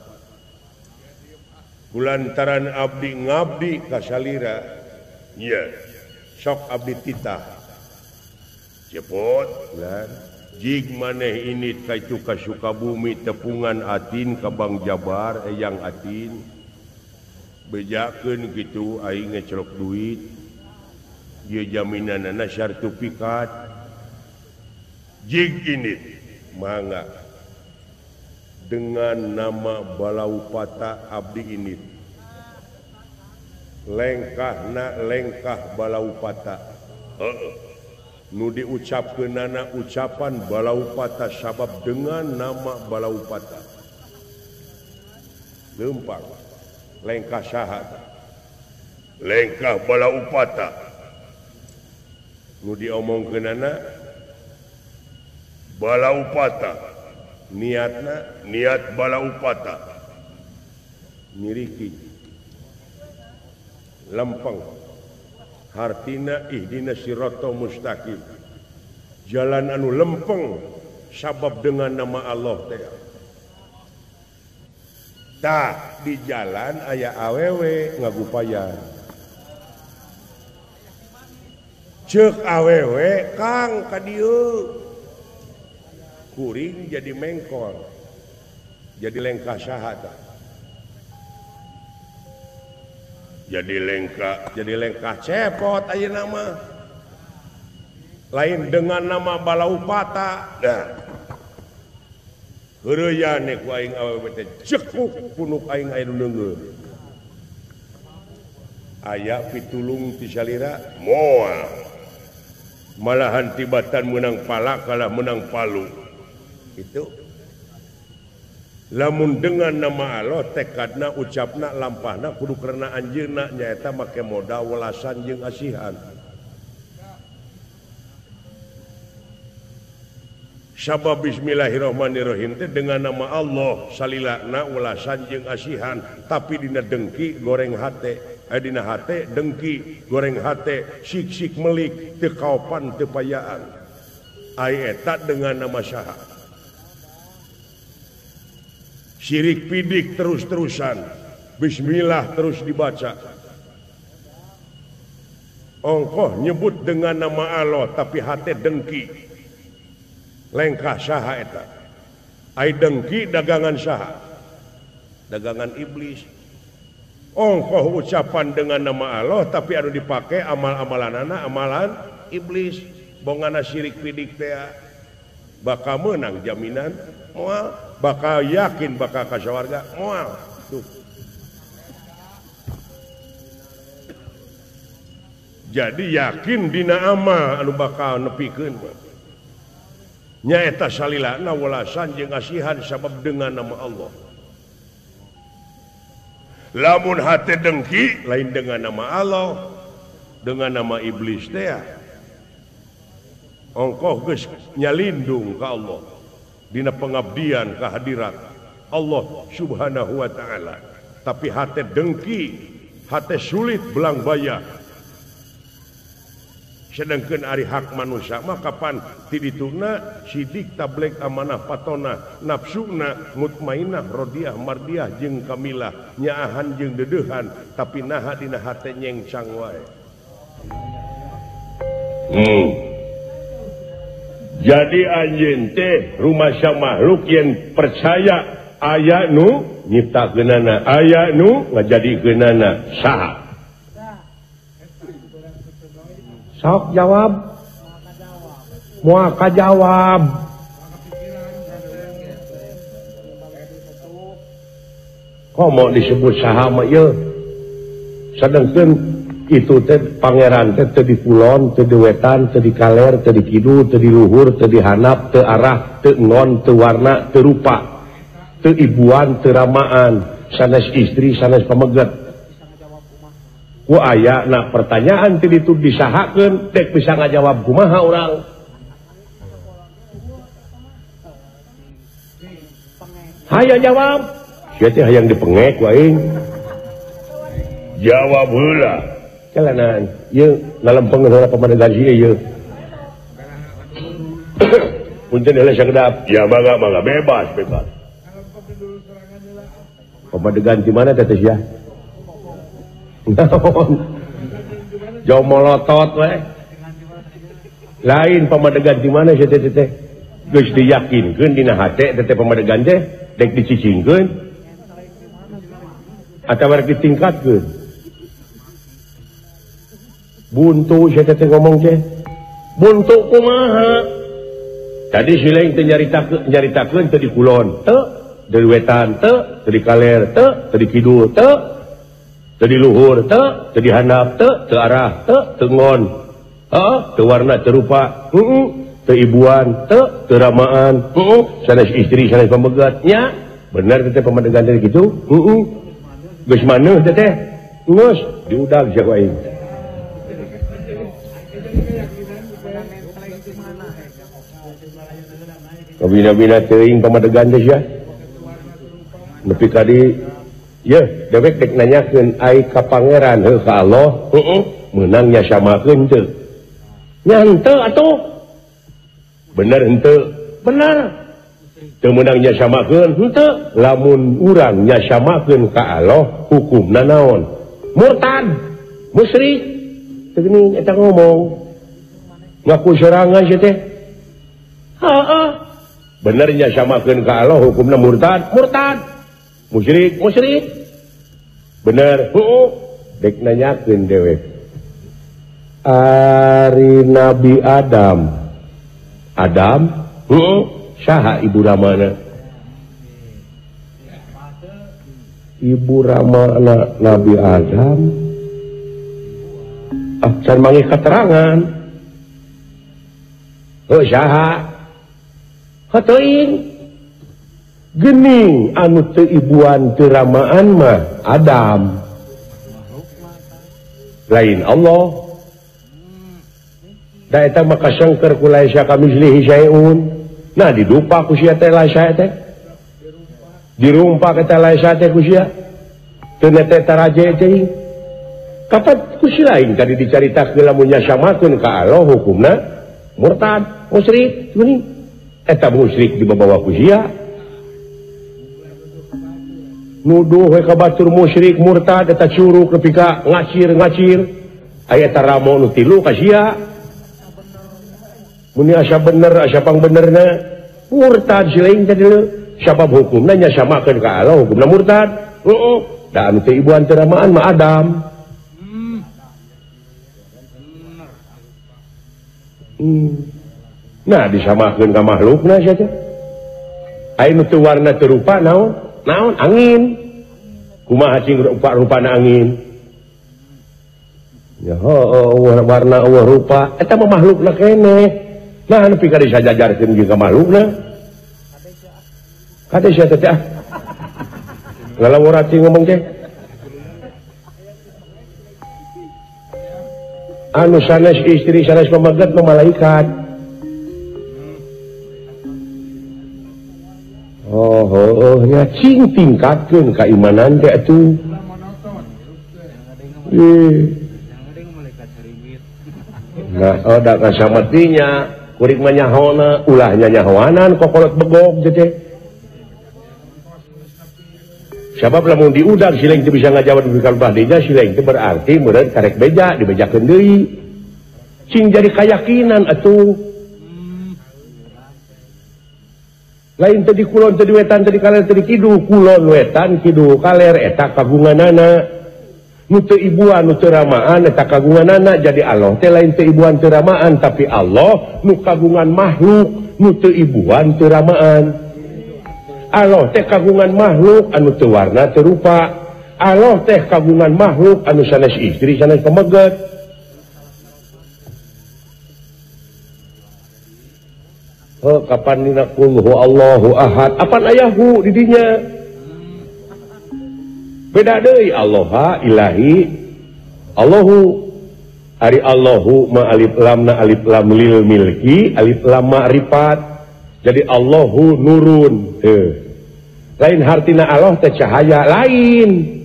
kulantaran abdi ngabdi ka salira ieu sok abdi titah cepot lan jig maneh ini kaitu ka Sukabumi tepungan atin ka Bang Jabar eyang atin bejakeun kitu aing ngecelok duit ieu jaminanana sertifikat jig ini mangga dengan nama Balaupata abdi ini lengkahna lengkah Balaupata heeh nu diucapkeunana ucapan Balaupata sabab dengan nama Balaupata leumpang lengkah saha lengkah Balaupata nu diomongkeunana Balaupata niatna niat Balaupata nyiriki lempeng hartina ihdina siratal mustaqim jalan anu lempeng sabab dengan nama Allah teh tah di jalan aya awewe ngagupayan ceuk awewe Kang ka dieu kuring jadi mengkol jadi lengkah saha tah jadi lengkah cepot ayeuna mah lain dengan nama Balaupata dah heureuyane ku aing awewe teh cekuk punuk aing aya nu neungeun aya pitulung ti salira moal malahan tibatan meunang palak kalah meunang palu itu lamun dengan nama Allah tekadna ucapna lampahna kudu karena anjeunna nyaeta make modal welasan jeung asihan sabab bismillahirrahmanirrahim teh dengan nama Allah salilana welasan jeung asihan tapi dina dengki goreng hate dina hate dengki goreng hate sik-sik melik teu kaopan teu payaan ai eta dengan nama saha syirik pidik terus-terusan bismillah terus dibaca ongkoh nyebut dengan nama Allah tapi hate dengki lengkah saha eta ai dengki dagangan saha dagangan iblis ongkoh ucapan dengan nama Allah tapi anu dipake amal-amalanana amalan iblis bongana syirik pidik teh bakal menang jaminan moal bakal yakin bakal ka sawarga moal tuh. Jadi yakin dina amal anu bakal nepikeun nyaeta salilana welasan jeung asihan sabab dengan nama Allah lamun hate dengki lain dengan nama Allah dengan nama iblis teh ongkoh geus nyalindung ka Allah dina pengabdian kehadirat Allah Subhanahu wa ta'ala tapi hate dengki hate sulit belang baya sedangkan ari hak manusia mah kapan ti dituna sidik tablek amanah patona nafsuna mutmainah rodiah mardiah jeung kamilah nyaahan jeung dedeuhan tapi naha dina hate nyengcang wae. Jadi anjeun teh rumasa makhluk yang percaya aya nu nyiptakeunana aya nu ngajadikeunana saha? Sok jawab. Moal kajawab. Komo disebut saha mah ieu. Sedengkeun itu teh pangeran teh teu di kulon, teu di wetan, teu di kaler, teu di kidul, teu di luhur, teu di handap, teu arah, teu ngon, teu warna, teu rupa, teu ibuan, teu ramaan, sanes istri, sanes pameget. Ku aya na pertanyaan teu ditu disahakeun, dek bisa ngajawab kumaha urang. Hayang jawab. Sia teh hayang dipengek ku aing. Jawab heula. Calanan, ieu ngalempeng heula pamadegan ieu ieu. Punten heula sakedap. Ya mangga mangga bebas bebas. Pamadegan di mana teh sia? Naon? Jauh molotot we. Lain pamadegan di mana sia teh teh? Geus diyakinkeun dina hate teh pamadegan teh dek dicicingkeun atawa rek ditingkatkeun. Buntu sia teh ngomong teh. Buntu kumaha? Tadi si lain teh nyaritakeun teh di kulon teu, dari wetan teu, dari kaler teu, dari kidul teu, dari luhur teu, dari handap teu, teu arah teu, teu ngon. Heeh, teu warna teu rupa. Heeh, teu ibuan teu, teu ramaan. Heeh, sanes istri sanes pamegat nya. Bener teh pamadegan teh kitu? Heeh. Geus maneuh teh teh. Geus diudag sia ku aing. Kabina-bina teuing pamadegan teh sia. Nepi ka di yeuh dewek dek nanyakeun ai ka pangeran heuh ka Allah, heeh, meunang nya samakeun teu? Nya henteu atuh. Bener henteu? Bener. Teu meunang nya samakeun henteu. Lamun urang nya samakeun ka Allah, hukumna naon? Murtad, musyrik. Teu geuning eta ngomong. Ngaku sorangan sia teh. Heeh. Benernya samakeun ka Allah hukumna murtad, murtad. Musyrik, musyrik. Bener, heeh. Dek nanyakeun dewek. Ari Nabi Adam. Adam, heeh, saha ibu ramana? Ibu ramana Nabi Adam. Ah, can manggih keterangan. Heuh saha? Heuteung. Gening anu teu ibuan teu ramaan mah Adam. Lain Allah. Da eta mah kasangker ku laisa kamislihi syai'un. Nah didupa ku sia teh laisa teh. Dirumpak eta laisa teh ku sia. Teu nete taraje teuing. Kapan ku si lain tadi dicaritakeun lamun nya samakeun ka Allah hukumna murtad, musyrik, geuning. Eta musyrik dibawa ku sia. Nuduh we ka batur musyrik murtad eta curug nepi ka ngacir-ngacir. Aya eta ramo nu tilu ka sia. Mun asa bener asa pangbenerna murtad si lain teh deuleu. Sabab hukumna nya samakeun ka Allah hukumna murtad. Heeh, da anu teh ibuan teu ramaan mah Adam. Nah disamakeun ka makhlukna sia teh. Aya nu teu warna teu rupa naon? Naon angin. Kumaha cing rupa-rupana angin? Ya heuh warna eueuh rupa eta mah makhlukna keneh. Nah nepi ka disajajarkeun jeung ka makhlukna. Kade sia teh ah. Ngalawur cing ngomong teh. Anu sanes istri sanes pamegat mah malaikat. Oh, oh, ya cing tingkatkeun keimanan teh atuh. Nah, oh da kasamatinya kurik mah nyahona, ulah nyahoanan kokolot begog teh. Sabab lamun diudag si lain teu bisa ngajawab dugi ka bahdinya si lain teh berarti meureun karek beja dibejakeun deui. Cing jadi kayakinan atuh. Lain tadi kulon tadi wetan tadi kaler tadi kidul kulon wetan kidul kaler eta kagunganana nu teu ibuan nu teu ramaan eta kagunganana. Jadi Allah teh lain teu ibuan teu ramaan tapi Allah nu kagungan makhluk nu teu ibuan teu ramaan. Allah teh kagungan makhluk anu teu warna teu rupa. Allah teh kagungan makhluk anu sanes istri sanes pameget. Heuh kapan dina qul huwallahu ahad apan ayahu di dinya. Beda deui Allah ilahi Allahu. Ari Allahu ma alif lam na alif lam lil milki alif lam ma'rifat. Jadi Allahu nurun. Lain hartina Allah teh cahaya lain.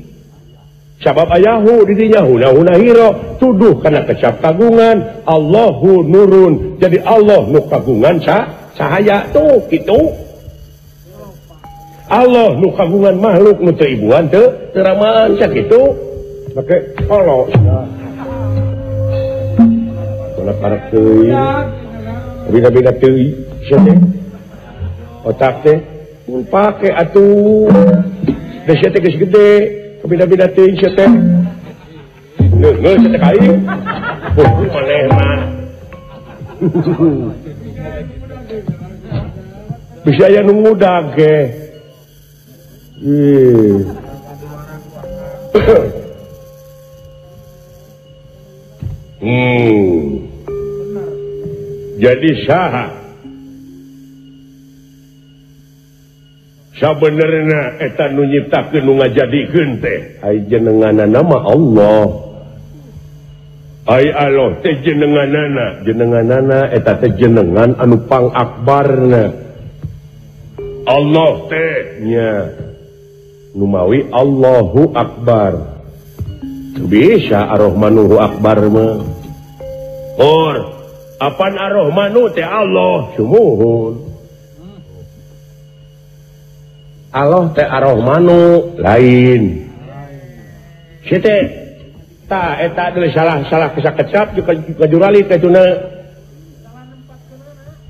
Sabab ayahu di dinya huna-huna hiro tuduh kana kecap kagungan Allahu nurun. Jadi Allah nu kagungan cahaya tuh kitu. Allah nu kagungan makhluk nu teu ibuan teu teramaan sakitu. Make Allah. Mana karek teuing. Beda-beda teuing sia teh. Otak teh mun pake atuh. Da sia teh geus gede, beda-beda teuing sia teh. Leunggeus sia teh ka aing. Oh, maneh mah. Bisa aya nu ngudag ge. Jadi saha sabenerna eta nu nyiptakeun nu ngajadikeun teh ai jenenganana mah Allah. Ai Allah teh jenenganana, jenenganana eta teh jenengan anu pangakbarna. Allah teh nya numawi Allahu Akbar. Bisa Ar-Rahmanuhu Akbar mah. Or apan Ar-Rahmanu teh Allah sumuhun. Allah teh Ar-Rahmanu lain. Si teh ta eta deui salah-salah kesakecap juga kajurali teh tuna.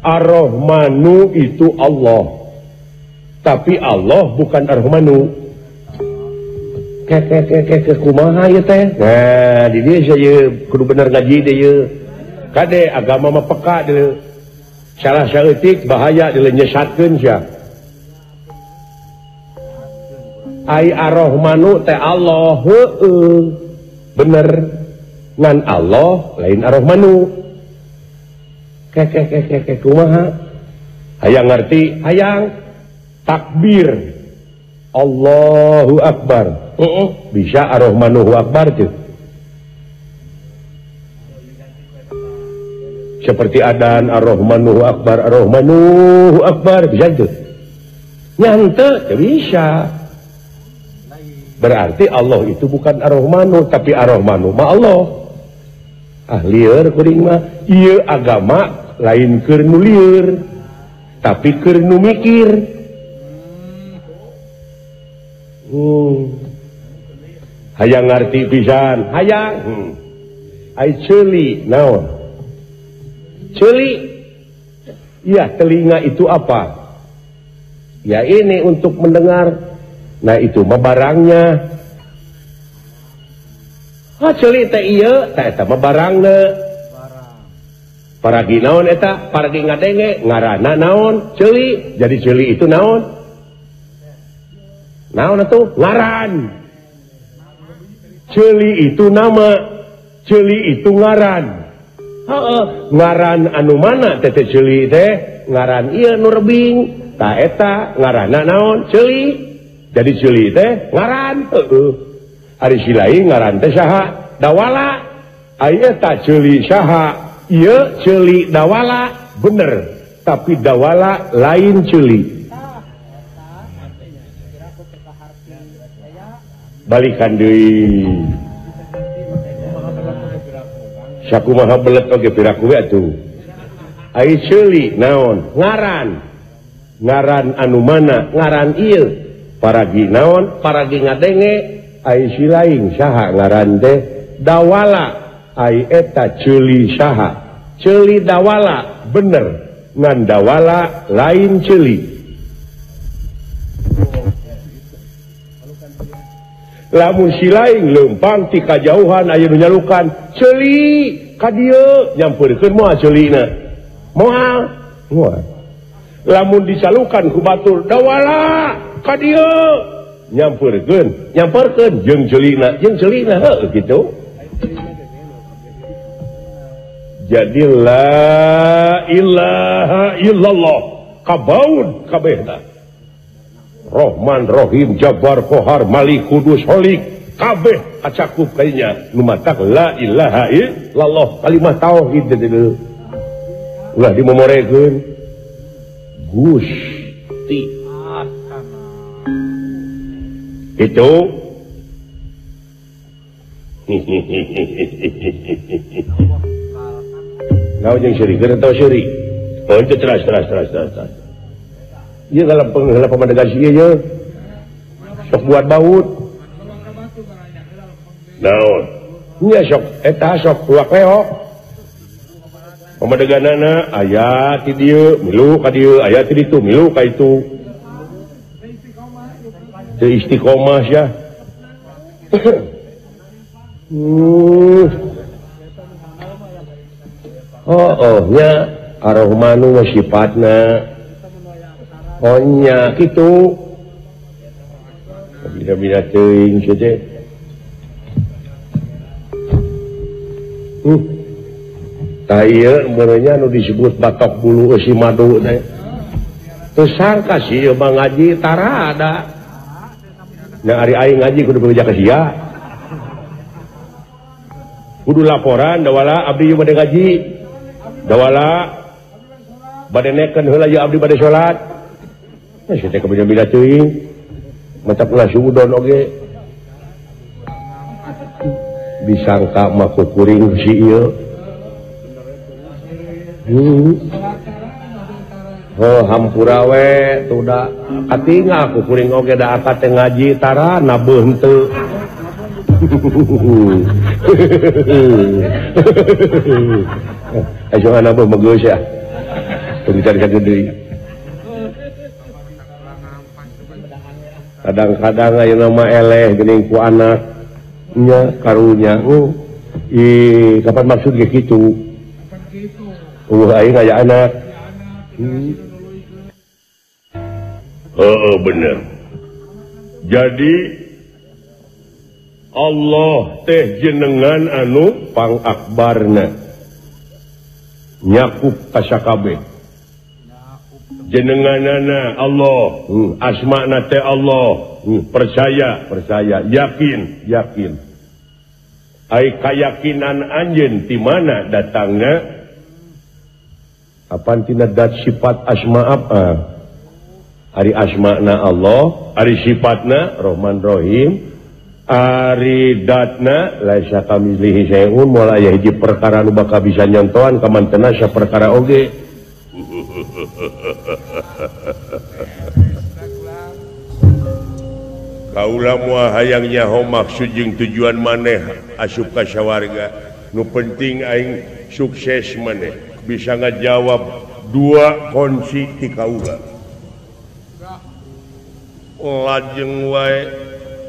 Ar-Rahmanu itu Allah. Tapi Allah bukan Ar-Rahmanu. Ke kumaha ieu teh? Nah, di dieu saya kudu bener ngaji deui ieu. Kade agama mah peka deui. Salah saeutik bahaya deui nyesatkeun sia. Ai Ar-Rahmanu teh Allah heueuh. Bener. Ngan Allah lain Ar-Rahmanu. Ke kumaha? Hayang ngerti, hayang takbir. Allahu Akbar. Bisa Ar-Rahmanuhu Akbar tuh. Seperti adan Ar-Rahmanuhu Akbar, Ar-Rahmanuhu Akbar, bisa tuh. Nyante bisa. Berarti Allah itu bukan Ar-Rahmanu, tapi Ar-Rahmanu ma Allah. Ah lieur kuring mah, ieu agama lain keur nu lieur, tapi keur nu mikir. Hayang ngarti pisan, hayang. Ai ceuli naon? Ceuli. Ya, telinga itu apa? Ya ini untuk mendengar. Nah itu mah barangnya. Ah ceuli teh ieu, teh eta mah barangna. Paragi naon eta? Paragi ngadenge, ngaranna naon? Ceuli. Jadi ceuli itu naon? Naon atuh? Ngaran. Ceuli itu nama, ceuli itu ngaran. Heeh, ngaran anu mana teh ceuli teh? Ngaran ieu nu rebing, ta eta ngaranna naon? Ceuli. Jadi ceuli teh ngaran, heeh. Ari si lain ngaran teh saha? Dawala. Ai eta ceuli saha? Ieu ceuli dawala, bener. Tapi dawala lain ceuli. Balikan deui. Sakumaha belet oge piraku we atuh. Ai ceuli naon? Ngaran. Ngaran anu mana? Ngaran ieu. Paragi naon? Paragi ngadenge. Ai si lain saha ngaran teh? Dawala. Ai eta ceuli saha? Ceuli dawala, bener. Ngan dawala lain ceuli. Lamun si lain leumpang ti kajauhan aya nu nyalukan ceuli ka dieu nyampeurkeun moal ceulina moal moal Lamun dicalukan ku batur dawala ka dieu nyampeurkeun, nyamperkeun jeung ceulina heuh kitu. Jadi la ilaha illallah kabaun kabehna. Rohman Rohim Jabbar Kohar Malik Kudus Holik kabeh kacakup kayaknya nu matak la ilaha illallah kalimah tauhid teh ulah dimomorekeun Gusti itu. Naon jeung seurik atau seurik oh itu terus ieu kalau pamadegan ieu ye sok buat baut naon nya sok eta sok luak leok pamadeganana aya ti dieu milu ka dieu aya ti ditu milu ka itu teu istiqomah sia. Oh oh nya Ar-Rahmanu wa sifatna oh nya kitu bida-bida teuing kieu teh. Tah ieu meureunnya nu disebut batok bulu eusi madu teh. Teu sangka sih ieu mah ngaji tarada. Nah ari aing ngaji kudu bebeja ka sia. Kudu laporan dawala abdi ieu bade ngaji. Dawala bade nekeun heula ieu abdi bade salat. Nah sia teh kabeda-beda teuing. Mata ulah suudon oge. Disangka mah kuring si ieu. Oh hampura we tuh da katingal ku kuring oge da akad teh ngaji tara nabeuh henteu. Ayo nabeuh mah geus ya. Teu dicari deui. Kadang-kadang ayeuna mah eleh geuning ku anak nya karunya. Ih, kapan maksud ge kitu? Aing aya anak. Oh, bener. Jadi Allah teh jenengan anu pangakbarna nyakup kasakabeh. Jenenganana Allah, asmana teh Allah, percaya, percaya, yakin, yakin. Ai kayakinan anjeun ti mana datangna? Apan tina dat sifat asma apa? Ari asmana Allah, ari sifatna Rahman Rahim, ari datna laisa kamitslihi syai'un, moal aya hiji perkara nu bakal bisa nyontohan kamantena saperkara oge. Kaula moal hayang nyaho maksud jeung tujuan maneh asup ka sawarga. Nu penting aing sukses maneh bisa ngajawab dua kunci ti kaula. Lajeng wae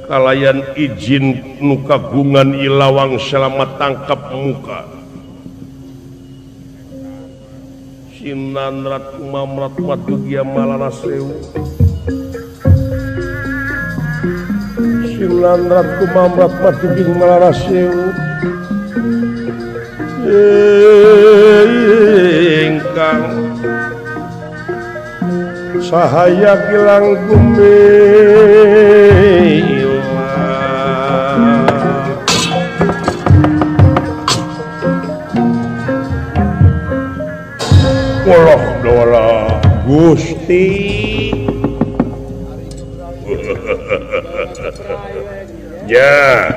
kalayan izin nu kagungan ilawang selamat tangkap muka. Sinanrat mamrat watugia malarasewu. Sinanrat kumamrat watugia malarasewu. Ingkang sahaya kilang gumilang. Walah dola Gusti. Ya,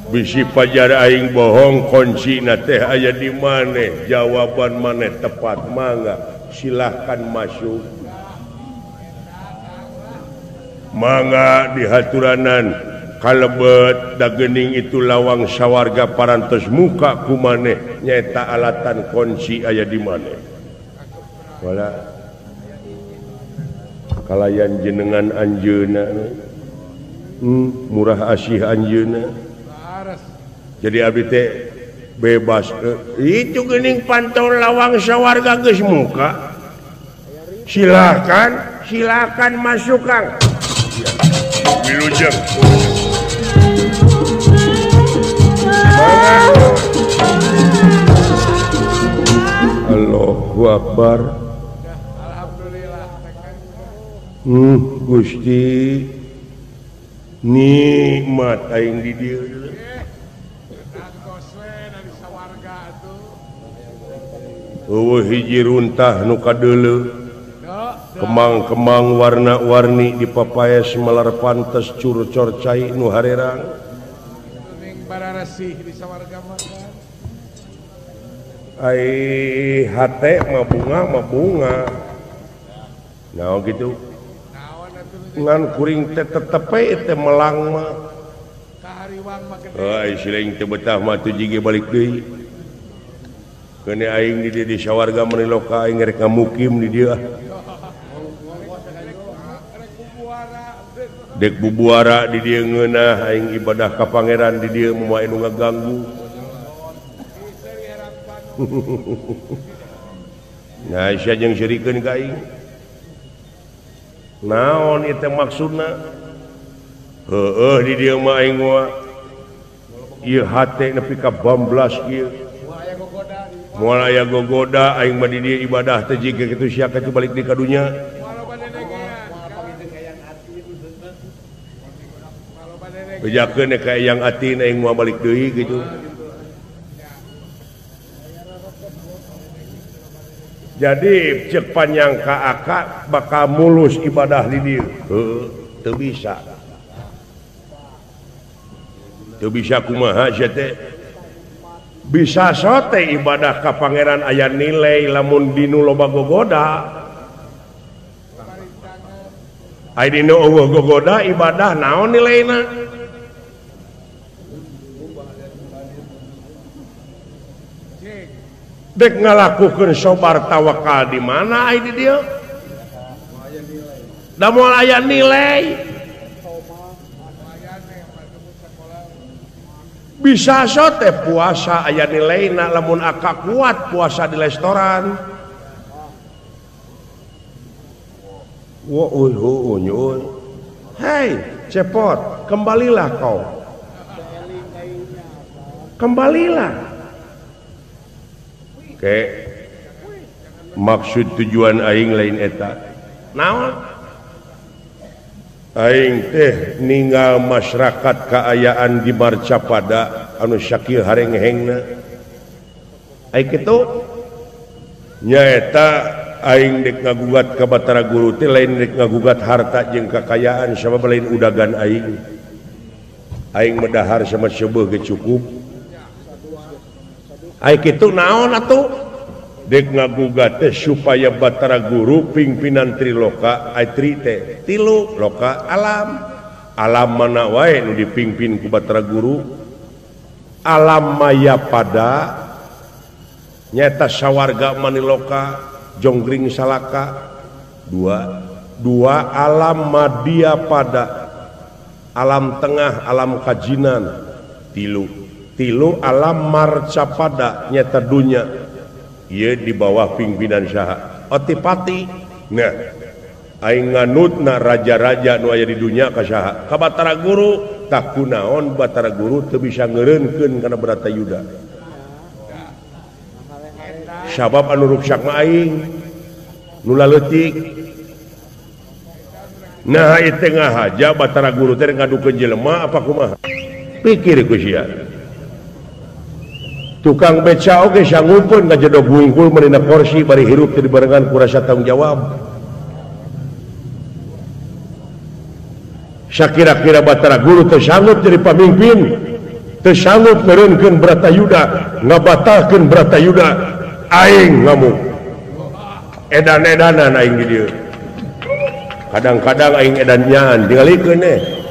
bisi pajar aing bohong kuncina teh aya di maneh, jawaban maneh tepat mangga silahkan masuk. Mangga dihaturanan kalebet dagening itu lawang sawarga parantos muka ku maneh nyaeta alatan kunci aya di maneh. Wala kalayan jenengan anjeunna murah asih anjeunna. Jadi abdi teh bebas itu geuning pantau lawang sawarga geus muka. Silakan, silakan masuk Kang. Wilujeng. Allahu Akbar. Alhamdulillah. Gusti nikmat aing di dieu. Eueuh hiji runtah nu kadeuleu. Kemang-kemang warna-warni di papaes melar pantes curcor cai nu harerang. Ai hate mah bunga mah bunga. Nah gitu. Ngan kuring teh tetep we teh melang mah. Ai siling teh betah mah teu jige balik deui. Keun aing di dieu di sawarga meuni loka aing rek ngamukim di dieu. Dek bubuara di dieu ngeunah aing ibadah ka pangeran di dieu moal anu ngaganggu. Nah sia jeung sirikeun ka aing. Naon ieu teh maksudna? Heueuh di dieu mah aing moal. Ieu hate nepi ka bamblas ieu. Moal aya gogoda aing mah di dieu ibadah teh jiga kitu sia ka balik di ka dunya. Bejakeun ka yang atin aing moal balik deui gitu. Jadi cek panyangka aka bakal mulus ibadah di dieu. Heuh, teu bisa. Teu bisa kumaha sia teh? Bisa sote ibadah ka pangeran aya nilai lamun dinu loba gogoda. Ai dinu eueuh gogoda ibadah naon nilaina? Dek ngalakukeun sobar tawakal di mana ai di dieu? Da moal aya nilai. Bisa sote puasa aya nilaina lamun aka kuat puasa di restoran. Hei, cepot, kembalilah kau. Kembalilah. Oke, maksud tujuan aing lain eta. Naon? Aing teh ninggal masyarakat kaayaan di Marcapada anu sakieu harenghengna. Ai kitu nyaeta aing dek ngagugat ka Batara Guru teh lain dek ngagugat harta jeung kakayaan sabab lain udagan aing. Aing medahar sama seubeuh ge cukup. Ai kitu naon atuh? Dek ngagugat teh supaya Batara Guru pimpinan Triloka, ai tri teh tilu loka alam. Alam mana wae nu dipimpin ku Batara Guru? Alam maya pada nyata sawarga maniloka jonggring salaka. Dua alam madya pada alam tengah alam kajinan. Tilu alam marcapada nyata dunya ieu di bawah pimpinan saha? Otipati. Nah aing nganutna raja-raja nu aya di dunya ka saha? Ka Batara Guru. Tah kunaon Batara Guru teu bisa ngeureunkeun kana Bratayuda? Sabab anu ruksak mah aing nu laleutik. Nah ieu teh ngahaja Batara Guru teh ngadukeun jelema apa kumaha? Pikir ku sia. Tukang beca oge sanggupeun ngajedog hungkul meurina kursi bari hirup teu dibarengan ku rasa tanggung jawab. Sakira-kira Batara Guru teu sanggup jadi pamimpin, teu sanggup ngeureunkeun Bratayuda, ngabatalkeun Bratayuda, aing ngamuk. Edan-edanan aing di dieu. Kadang-kadang aing edan nyaan tingalikeun eh.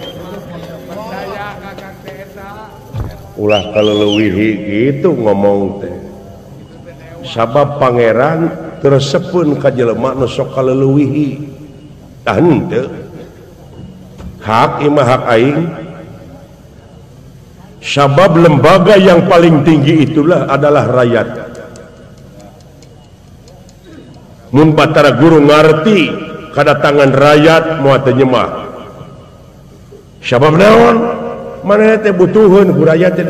Ulah kaleuwihi gitu ngomong teh. Sabab pangeran teresepeun ka jelema nu sok kaleuwihi. Tah henteu. Hak imah hak aing. Sabab lembaga yang paling tinggi itulah adalah rakyat. Mun Batara Guru ngarti kadatangan rakyat moal teu nyemah. Sabab naon? Manehna teh butuheun ku rakyat teh.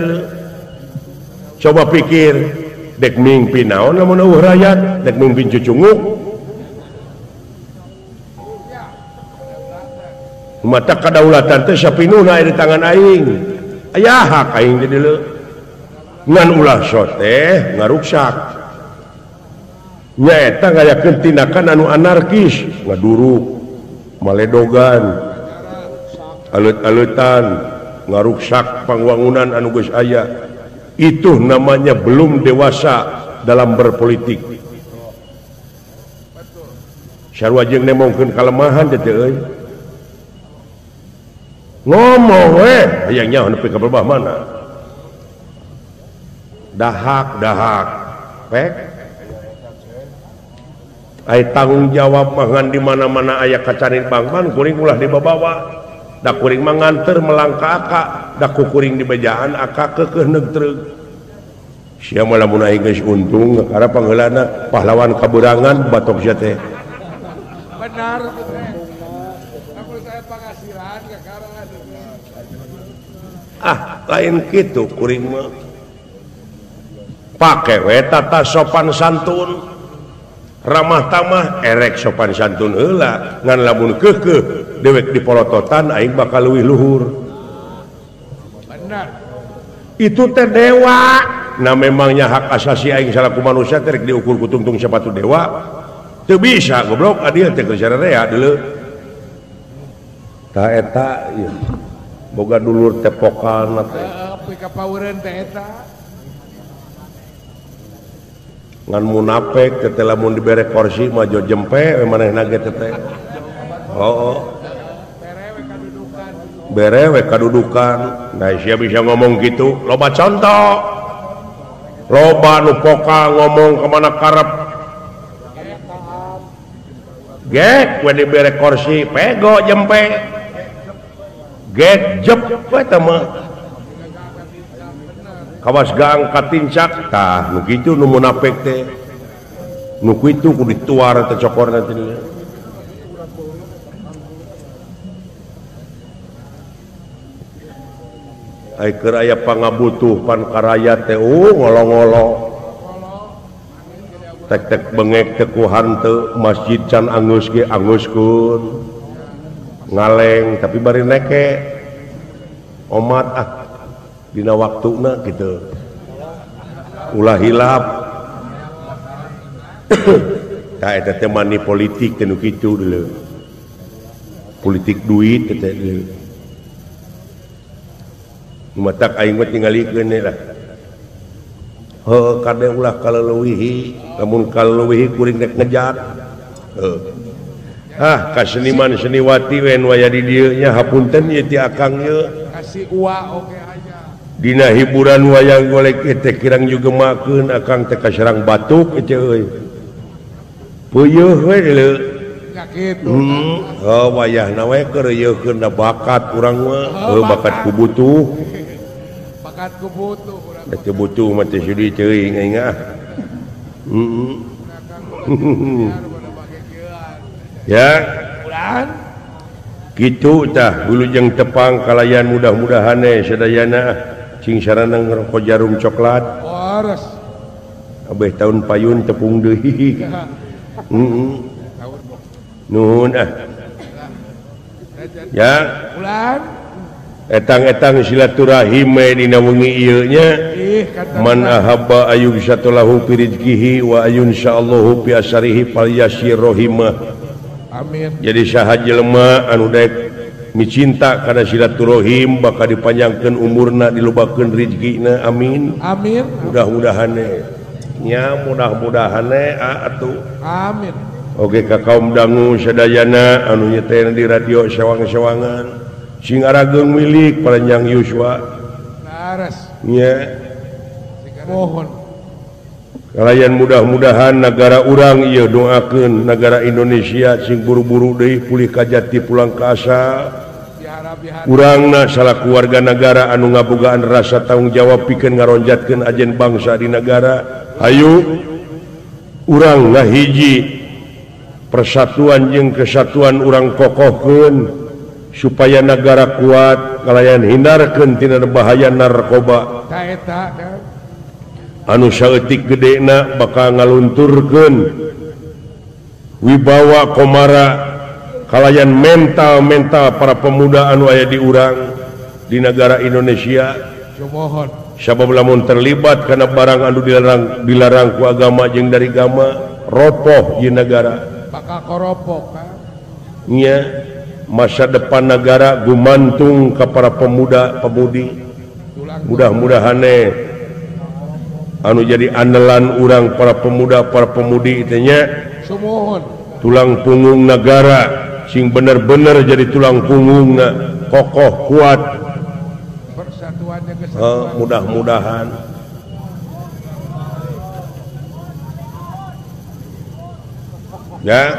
Coba pikir, dek mimpi naon lamun eueuh rakyat, dek mimpi cucunguk. Mata kadaulatan teh sapinuhna aya di tangan aing. Aya hak aing di dieu. Ngan ulah soteh ngaruksak. Nyaeta ngayakeun tindakan anu anarkis, ngaduruk, maledogan, alut-alutan, ngaruksak pangwangunan anu geus aya. Itu namanya belum dewasa dalam berpolitik. Sarua jeung nemongkeun kalemahan teh euy. Ngomong we hayang nyaho nepi ka berbah mana. Dahak dahak pek. Ai tanggung jawab mah ngan di mana-mana aya kacanin bangban kuring ulah dibabawa. Da kuring mah nganter melangka aka, da ku kuring di bejaan aka keukeuh neug treug. Sia mah lamun aing geus untung ngakara pangheulana pahlawan kaberangan batok sia teh. Benar teh. Lamun saya penghasilan ngakara. Ah, lain kitu kuring mah. Pake we tata sopan santun. Ramah tamah erek sopan santun heula ngan lamun keukeuh dewek dipolototan aing bakal leuwih luhur. Benar. Itu teh dewa. Nah memangnya hak asasi aing salaku manusia teh rek diukur ku tungtung sepatu dewa. Teu bisa goblok adil teh keur sararea deuleu. Tah eta ieu. Boga dulur teh pokalna teh. Heeh, kapaureun teh eta. Ngan munafik teh lamun dibere kursi mah jo jempe we manehna ge teh. Oh. Bere we kadudukan. Nah sia bisa ngomong gitu, loba contoh. Loba nu pokal ngomong ka mana karep. Gek we dibere kursi pego jempe. Gek jep we teh mah. Kawas gang katincak tah nu kitu nu munafik teh. Nu kitu kudu dituar teh cokorna teh. Ai keur aya pangabutuh pan karaya teh ngolo-ngolo. Tek-tek bengek teh ku hanteu masjid can anggeus ge anggeuskeun. Ngaleng tapi bari neke. Omat ah dina waktuna gitu. Ulah hilap. Tah eta teh mani politik teh nu kitu deuleu. Politik duit teh deuleu. Matak aing mah tingalikeun lah. Heuh kade ulah kaleuwihi, lamun kaleuwihi kuring rek ngejat. Heuh. Ah ka seniman seniwati we nu aya di dieu nya hapunten ieu ti akang ieu. Kasih ua oge aya. Dina hiburan wayang golek teh kirang juga makeun akang teh kaserang batuk teh euy. Peuyeun we deuleu. Oh wayahna we keur yeukeun da bakat urang mah, heuh bakat ku butuh. Bakat ku butuh urang. Da teu butuh mah teh sudi teuing aing ah. Ya. Kitu tah wilujeng tepang kalayan mudah-mudahan sadayana sing sarana ngerokok jarum coklat. Waras. Abeh tahun payun tepung deui. Nuhun ah. Ya. Etang-etang silaturahim dina wengi ieu nya. Man ahabba ayyub satulahu fi rizqihi wa ayyun sya'allahu fi asarihi falyasir rahimah. Amin. Jadi saha jelema anu daek micinta kana silaturahim bakal dipanjangkeun umurna dilobakeun rezekina. Amin. Amin. Mudah-mudahan nya mudah-mudahan atuh. Amin. Oke ka kaum dangu sadayana anu nyeten di radio sewang-sewangan sing arageung milik panjang yuswa. Laras. Nya. Mohon. Kalayan mudah-mudahan negara urang ieu doakeun negara Indonesia sing buru-buru deui pulih ka jati pulang ka asal. Urangna salaku warga negara anu ngabogaan rasa tanggung jawab pikeun ngaronjatkeun ajen bangsa di negara. Hayu urang ngahiji Persatuan jeung kesatuan urang kokohkeun supaya negara kuat kalayan hindarkeun tina bahaya narkoba. Anu saeutik gedena bakal ngalunturkeun wibawa komara kalayan mental-mental para pemuda anu aya di urang di negara Indonesia. Sabab lamun terlibat karena barang anu dilarang ku agama jeung dari agama ropoh di negara. Bakal koropok nya masa depan negara gumantung ke para pemuda pemudi. Mudah-mudahan anu jadi andalan urang para pemuda para pemudi teh nya tulang punggung negara sing bener-bener jadi tulang punggungna kokoh kuat. Mudah-mudahan ya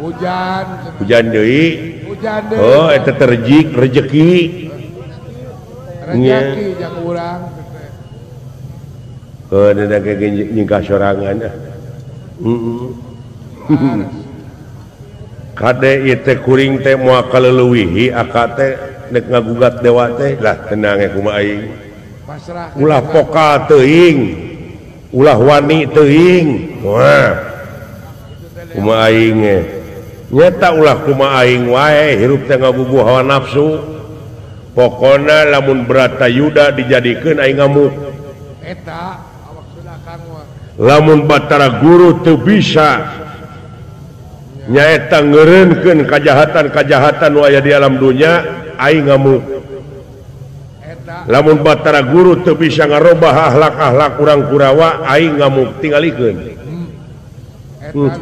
hujan hujan deui hujan deui. Oh eta terjik rejeki rejeki jang urang heuh da ge nyingkah sorangan ah. Kade ieu teh kuring teh moal kaleuwihi aka teh nek ngagugat dewa teh lah tenang kumaha aing ulah pokal teuing ulah wani teuing wah kumaha aing nyata ulah kumaha aing wae hirup teh ngagugu hawa nafsu. Pokona lamun Bratayuda dijadikeun aing ngamuk eta awak kang lamun Batara Guru teu bisa nyaeta ngeureunkeun kajahatan-kajahatan nu aya di alam dunya aing ngamuk. Lamun Batara Guru teu bisa ngarobah akhlak-akhlak urang Kurawa aing ngamuk tingalikeun. Eta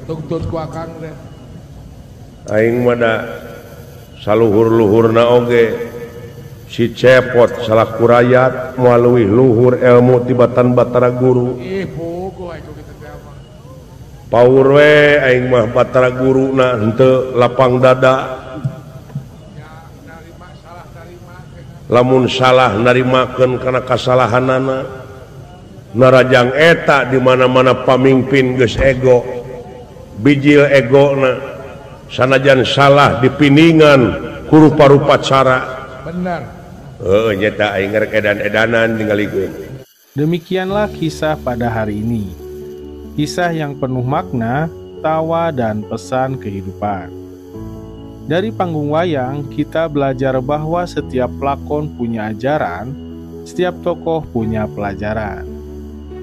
tungtut ku akang teh aing mah da saluhur-luhurna oge si cepot salaku rakyat moal leuwih luhur ilmu tibatan Batara Guru. Paur we aing mah Batara Guru na henteu lapang dada. Lamun salah narimakeun kana kasalahanana. Narajang eta di mana-mana pamimpin geus ego bijil egona sanajan salah dipiningan ku rupa-rupa cara. Benar. Heuh nyata aing rek edan-edanan tingalikeun. Demikianlah kisah pada hari ini. Kisah yang penuh makna, tawa, dan pesan kehidupan. Dari panggung wayang, kita belajar bahwa setiap lakon punya ajaran, setiap tokoh punya pelajaran.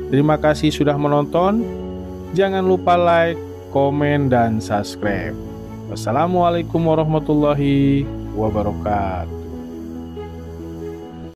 Terima kasih sudah menonton. Jangan lupa like, komen, dan subscribe. Wassalamualaikum warahmatullahi wabarakatuh.